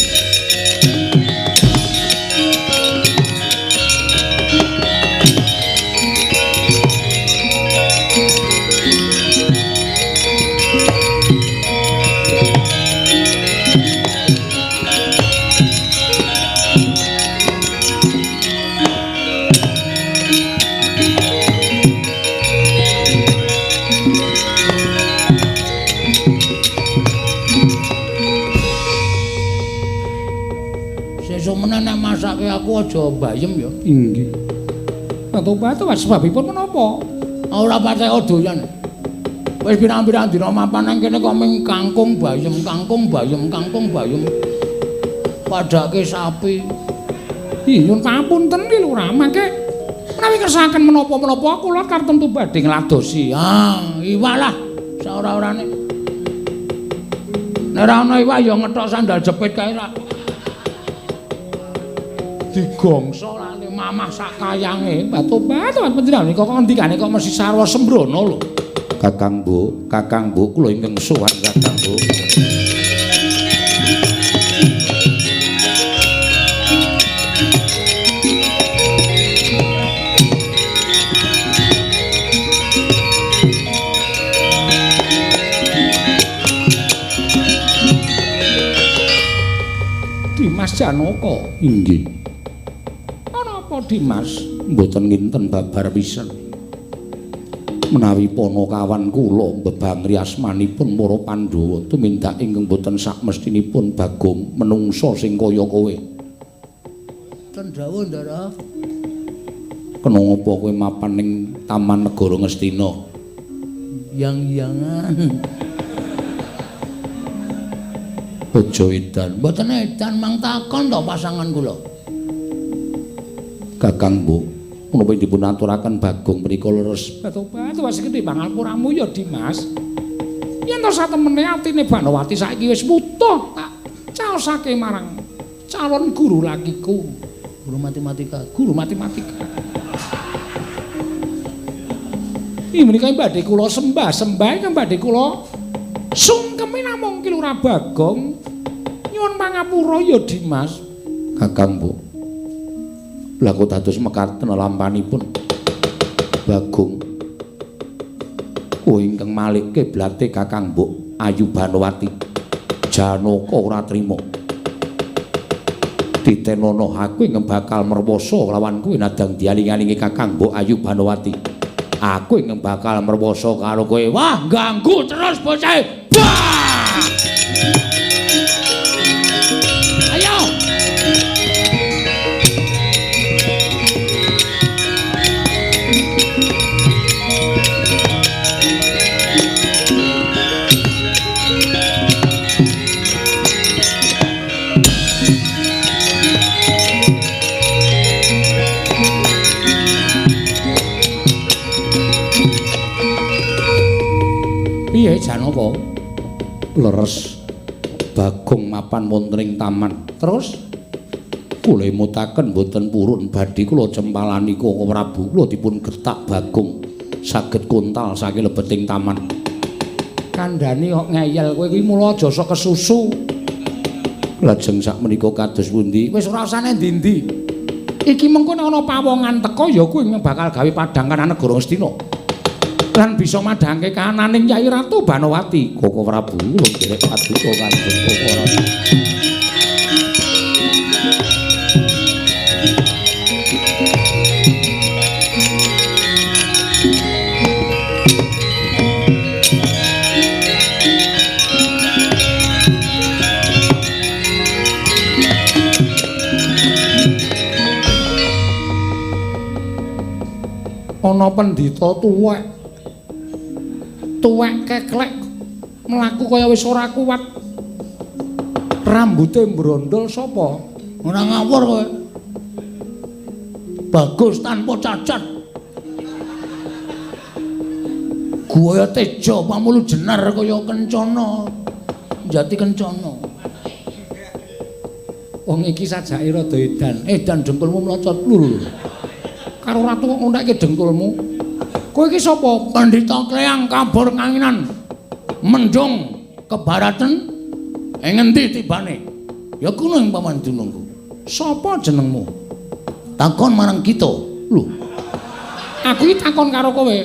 ngersake aku aja bayem ya. Inggih. Batu-batu sebabipun menapa? Ora patek doyan. Wis pirang-pirang dina mapan nang kene kok ming kangkung bayem, kangkung bayem, kangkung bayem. Padake sapi. Ih, nyuwun pamunten ki Lurah, mangke menawi kersakaken menapa-menapa kula tartemtu badhe ngladosi. Ah, iwak lah saora-orane. Nek ora ana iwak ya ngethok sandal jepit kae ra. Digongso lali mamah sak kayange. Batu-batu panjenengan kok ngendikane kok mesti sarwa sembrono lho. Kakang Bu, Kakang Bu kula ingkang sowan Kakang Bu. Dimas Janaka. Inggih. Ana apa Dimas? Mboten nginten babar pisan. Menawi panakawan kula mbebangri asmanipun para Pandhawa tumindak ingkang boten sakmestinipun Bagong menungsa sing kaya kowe. Ten dawuh, Ndara. Kena apa kowe mapan ning Taman Negara Ngastina? Yang-yangan. Aja edan. Mboten edan mang takon to pasangan kula. Kakang Bu, menapa dipun aturaken Bagong menika leres? Batu-batu wis gedhe pangapuramu ya Dimas. Yen to satemene atine Banowati saiki wis wutuh tak caosake marang calon guru lakiku, guru matematika, guru matematika. Ih menika badhe kula sembah, sembah ingkang badhe kula sungkemi namung Ki Lurah Bagong. Nyuwun pangapura ya Dimas. Kakang Bu. Lah kok dados mekaten lampanipun Bagong. Kowe ingkang malik kiblate Kakang Mbok Ayu Banowati. Janaka ora trima. Titenono aku ingkang bakal merwoso lawan kowe nadang dialing-alingi Kakang Mbok Ayu Banowati. Aku ingkang bakal merwoso karo kowe. Wah, ganggu terus bocah. Wah! Ayo. Piye Janaka? Leres Bagong mapan wonten ing taman. Terus kula emutaken mboten purun badhe kula cempalani Koko Prabu kula dipun gertak Bagong saged kontal saking lebeting taman. Kandhane kok ngeyel kowe kuwi mula aja sok kesusu. Lajeng sakmenika kados pundi? Wis ora usah endi-endi. Iki mengko nek ana pawongan teka ya kuwi bakal gawe padhang kanan negara Ngastina. Lan bisa madhangke kananing Kyai Ratu Banowati. Koko Prabu kula nderek paduka Kanjeng Koko Prabu. Ana pendhita tuwek. Tuwek keklek mlaku kaya wis ora kuat. Rambute mbrondol sapa? Ora ngawur kowe. Bagus tanpa cacat. Guaya teja pamulu jenar kaya kencana. Jati kencana. Wong iki sajake rada edan. Edan dengkulmu mlocot lho. Karo ratu kok ngontekke dengkulmu. Kowe iki sapa? Pandhita Kleyang kabur kanginan. Mendung kebaraten ing ngendi tibane? Ya kuno ing paman dunungku. Sapa jenengmu? Takon marang kita. Lho. Aku iki takon karo kowe.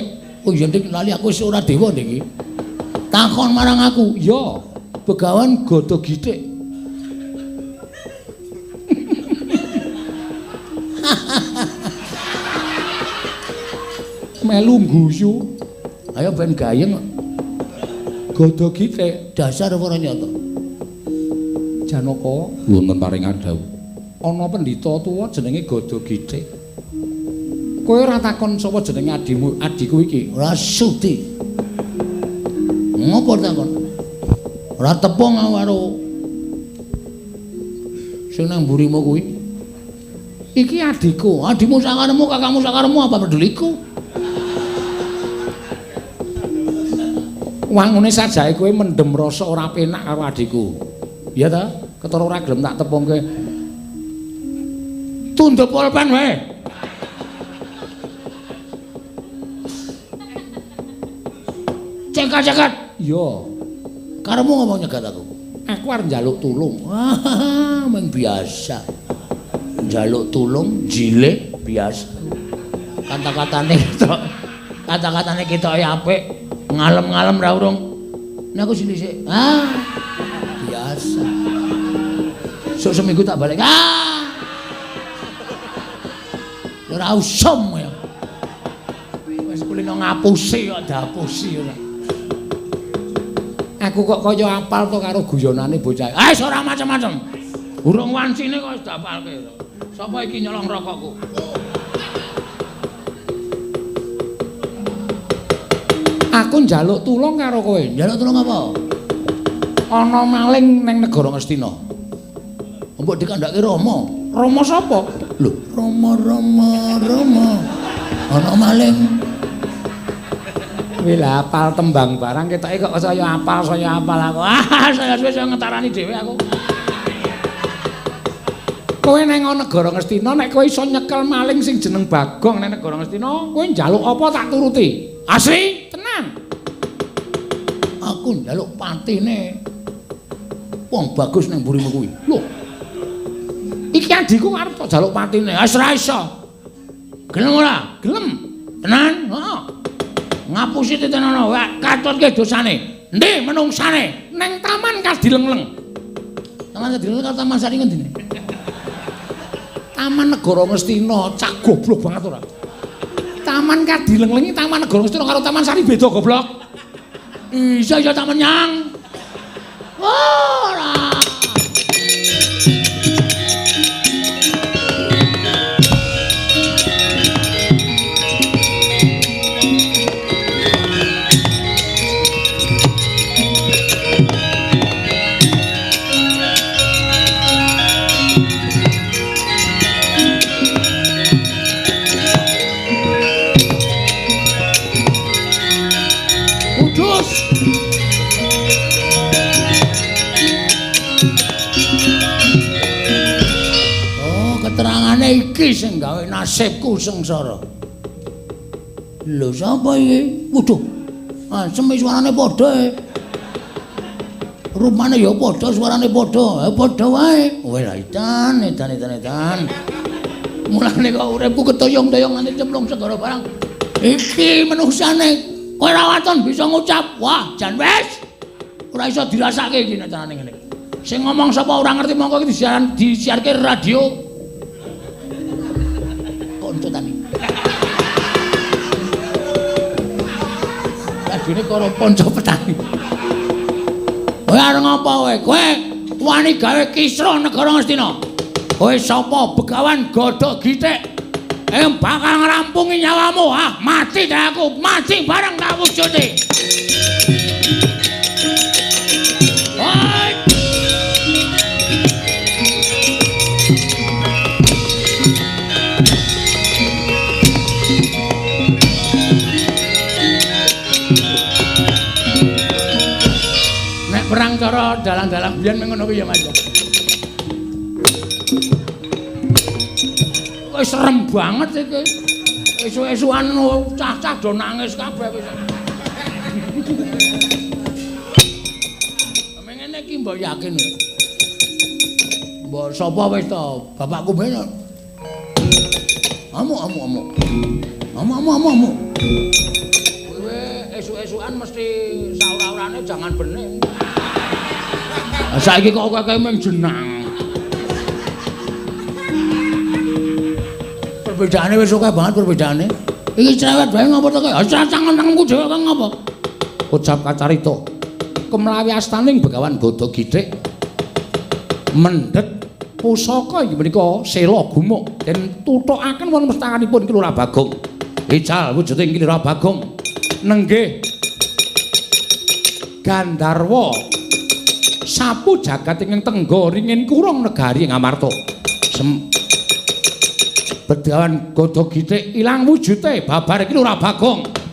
Oh iya ndik lali aku wis ora dewa ndik iki. Takon marang aku. Ya, Begawan Gada Githik. Melu guyu. Ayo ben gayeng. Gada Githik dasar ora nyata. Janaka wonten paring adhawuh. Ana pendhita tuwa jenenge Gada Githik. Kowe ora takon sapa jenenge adimu, adhiku iki? Ora sudi. Ngopo takon? Ora tepung aku karo sing nang mburimu kuwi. Iki adhiku, adhimu sakaremu, kakakmu sakaremu apa peduliku? Wangune sajae kowe mendem rasa ora penak karo adhiku. Iya ta? Ketara ora gelem tak tepungke. Tunduk pulpen wae. Cekat-cekat. Iya. Karemu ngomong nyegat aku. Aku arep njaluk tulung. Wah, meng biasa. Njaluk tulung jilih biasa. Kata-katane ketok. Kata-katane ketoke apik. Ngalem-ngalem ra urung. Nek aku sini sik. Ah. Biasa. Sok seminggu tak balik. Ah. Ora usum ya. Wis kulino ngapusi kok diapusi ora. Aku kok kaya apal to karo guyonane bocah. Ah, wis ora macem-macem. Urung wancine kok wis diapalke. Sapa iki nyolong rokokku? Aku njaluk tulung karo kowe. Njaluk tulung apa? Ana maling ning negara Ngastina. Mbok dikandhake Rama. Rama sapa? Lho, Rama Rama Rama. Ana maling. Kuwi lha apal tembang barang ketoke kok saya apal aku. Ah, saya suwe saya ngetarani dhewe aku. Kowe nang negara Ngastina nek kowe iso nyekel maling sing jeneng Bagong nang negara Ngastina, kowe njaluk apa tak turuti. Asli? Tenan. Aku njaluk patine wong bagus nang mburimu kuwi. Lho. Iki adhiku arep tok jaluk patine. Wis ora iso. Gelem ora? Gelem. Tenan? Heeh. Ngapusi titenono, katutke dosane. Endi menungsane? Nang Taman Kadileng-leng. Taman Kadileng karo Taman Sari ngendi? Taman Negara Ngastina, cak goblok banget ora. Taman Kadileng-leng iki Taman Negara Ngastina karo Taman Sari beda goblok. Isa iso tak menyang. Ora. Iki sing gawe nasibku sengsara. Lho sapa iki? Waduh. Asem suarane padha e. Rupane ya padha, suarane padha. Padha wae. Weh lah edan, edan, edan, edan. Mulane kok uripku ketoyong-toyong nganti cemplung segara barang. Iki menungsane kowe ora waton bisa ngucap. Wah, jan wis. Ora iso dirasake iki nek carane ngene. Sing ngomong sapa ora ngerti mongko iki disiarke radio. Kanca tani. Radione karo kanca petani. Kowe arep ngapa kowe? Kowe wani gawe kisruh negara Ngastina. Kowe sapa Begawan Gada Githik? Bakal ngrampungi nyawamu. Ah, mati ta aku, mati bareng tak wujude. Perang cara dalang-dalang biyen ngono kuwi ya Mas. Wis serem banget iki. Esuk-esukan cah-cah do nangis kabeh wis. Ngene iki mbok yakin. Mbok sapa wis to? Bapakku ben. Amuk amuk amuk. Amuk amuk amuk amuk. Kowe esuk-esukan mesti saura-urane jangan bening. Saiki kok akeh mung jenang. Perbedaane wis akeh banget perbedaane. Iki cerewet wae ngopo to kowe? Ah cangkem-cangkemku dhewe kok ngopo? Ucap kacarita. Kemlawi astaning Begawan Gada Githik mendhet Pusaka inggih menika sela gumuk den tuthukaken wonten pestakanipun Ki Lurah Bagong. Ical wujuding Ki Lurah Bagong nenggih Gandharwa sapu jagat ingkang tengga ringin kurung negari Ngamarta. Bedawan Gada Githik ilang wujute babar Ki Lurah Bagong.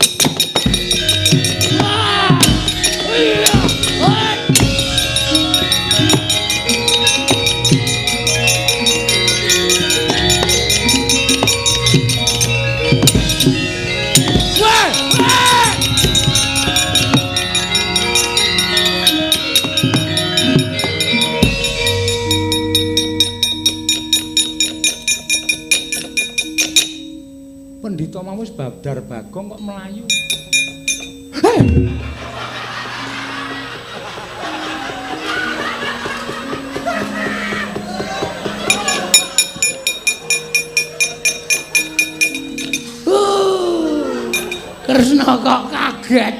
Pendhita mau wis babdar Bagong kok melayu. Hei! Kresna kok kaget.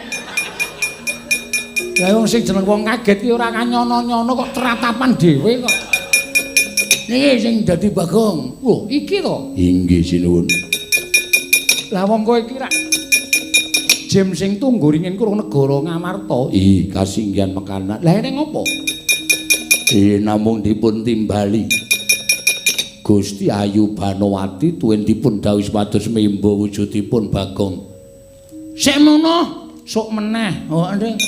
Lah wong sing jeneng wong kaget ki ora kanyono-nyono kok tratapan dhewe kok. Niki sing dadi Bagong. Lho, iki to? Inggih sinuwun. Lah wong kowe iki rak jem sing tunggu ringin kurung negara Ngamarta. Ih, kasinggihan mekanan. Lah ene ngopo? Namung dipun timbali. Gusti Ayu Banowati tuwin dipun dawuhi supados membo wujudipun Bagong. Sik mono, sok meneh. Oh, ndek.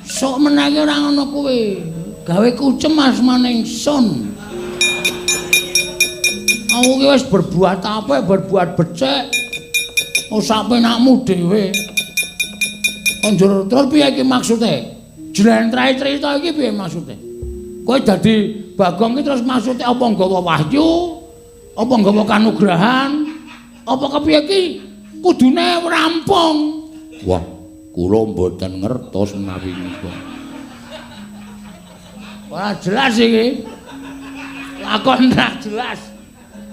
Sok meneh ki ora ngono kuwi. Gawe kucem asmane ingsun. Aku ki wis berbuat apik, berbuat becik. Oh, sak penakmu dhewe. Njur terus piye iki maksude? Jlentrahe crita iki piye maksude? Kowe dadi Bagong ki terus maksude apa nggawa wahyu? Apa nggawa kanugrahan? Apa kepiye ki? Kudune rampung. Wah, kula mboten ngertos menawi niku. Wah, jelas iki. Lakon ra jelas.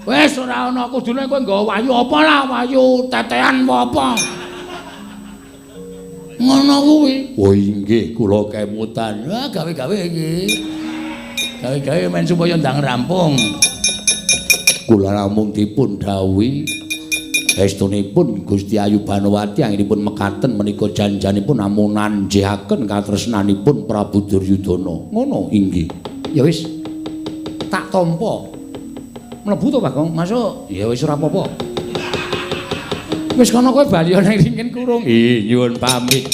Wis ora ana kudune kowe nggawa wahyu apa lah, wahyu tetean apa. Ngono kuwi. Oh inggih, kula kemutan. Wah, gawe-gawe iki. Gawe-gawe men supaya ndang rampung. Kula namung dipun dawuhi estunipun Gusti Ayu Banowati anggenipun mekaten menika janjanipun namung nanjihaken katresnanipun Prabu Duryudana. Ngono inggih. Ya wis. Tak tampa. Mlebu to Bagong? Masuk. Ya wis ora apa-apa. Wis kono kowe bali nang ringin kurung. Ih, nyuwun pamit.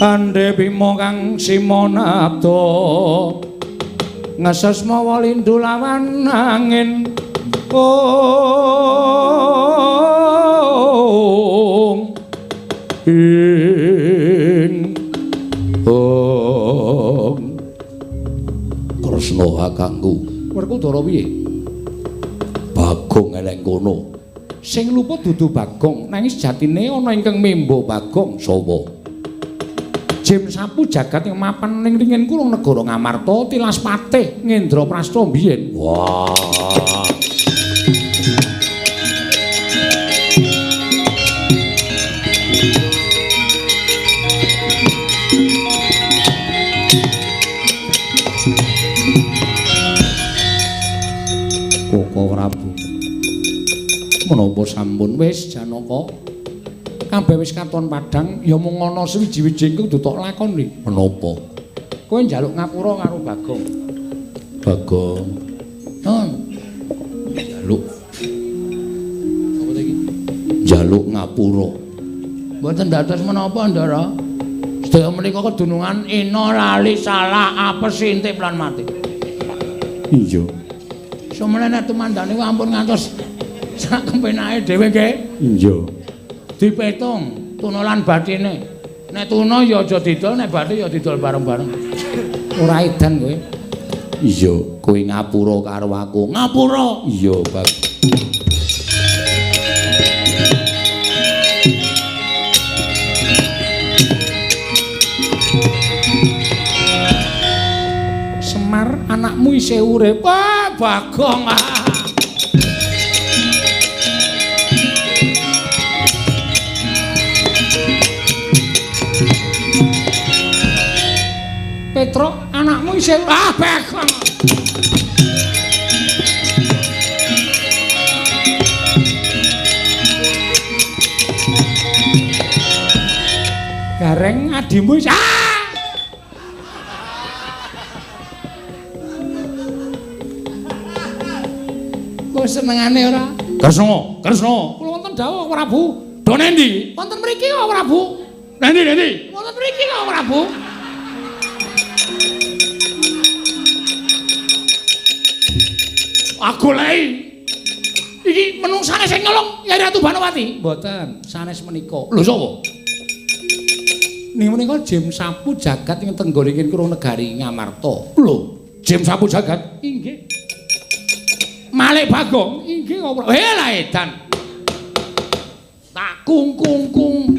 Andhe Bima kang simonabda ngeses mawa lindu lawan angin. Ong ing ong Kresna kakangku. Werkudara piye? Bagong eleng kono. Sing luput dudu Bagong, nanging sejatine ana ingkang membo Bagong. Sapa? Jem sapu jagat yang mapan ning ringin kurung negara Ngamarta tilas patih Ngendraprasta biyen. Wah. Koko Prabu. Menapa sampun wis Janaka? Kabeh wis katon padhang ya mung ana sewiji-wiji ingkang dutok lakoni. Menapa? Kowe njaluk ngapura karo Bagong. Bagong. Nun. Njaluk. Apa ta iki? Njaluk ngapura. Mboten dados menapa, Ndara? Sedaya menika kedunungan ina lali salah apes intip lan mati. Iya. Sumene nek tumandane ku ampun ngantos sak kempenake dhewe nggih. Iya. Dipetung tuna lan batine. Nek tuna ya aja didol, nek bathi ya didol bareng-bareng. Ora edan kowe. Iya, kowe ngapura karo aku. Ngapura. Iya, Bab. Semar, anakmu isih urip. Wah, Bagong. Petruk, anakmu isih ah, Bagong. Gareng adimu isih ah! Kok senengane ora? Kresna, Kresna. Kula wonten dawuh Prabu. Do nendi? Wonten mriki kok Prabu. Nendi, nendi? Wonten mriki kok Prabu. Aku goleki. Iki menungsane sing nyolong Yai Ratu Banowati. Mboten, sanes menika. Lho sapa? Ning menika Jim Sapu Jagat ing tenggorengin kurung negari Ngamarta. Lho, Jim Sapu Jagat? Inggih. Malik Bagong? Inggih kok. Lah edan. Tak kung kung kung.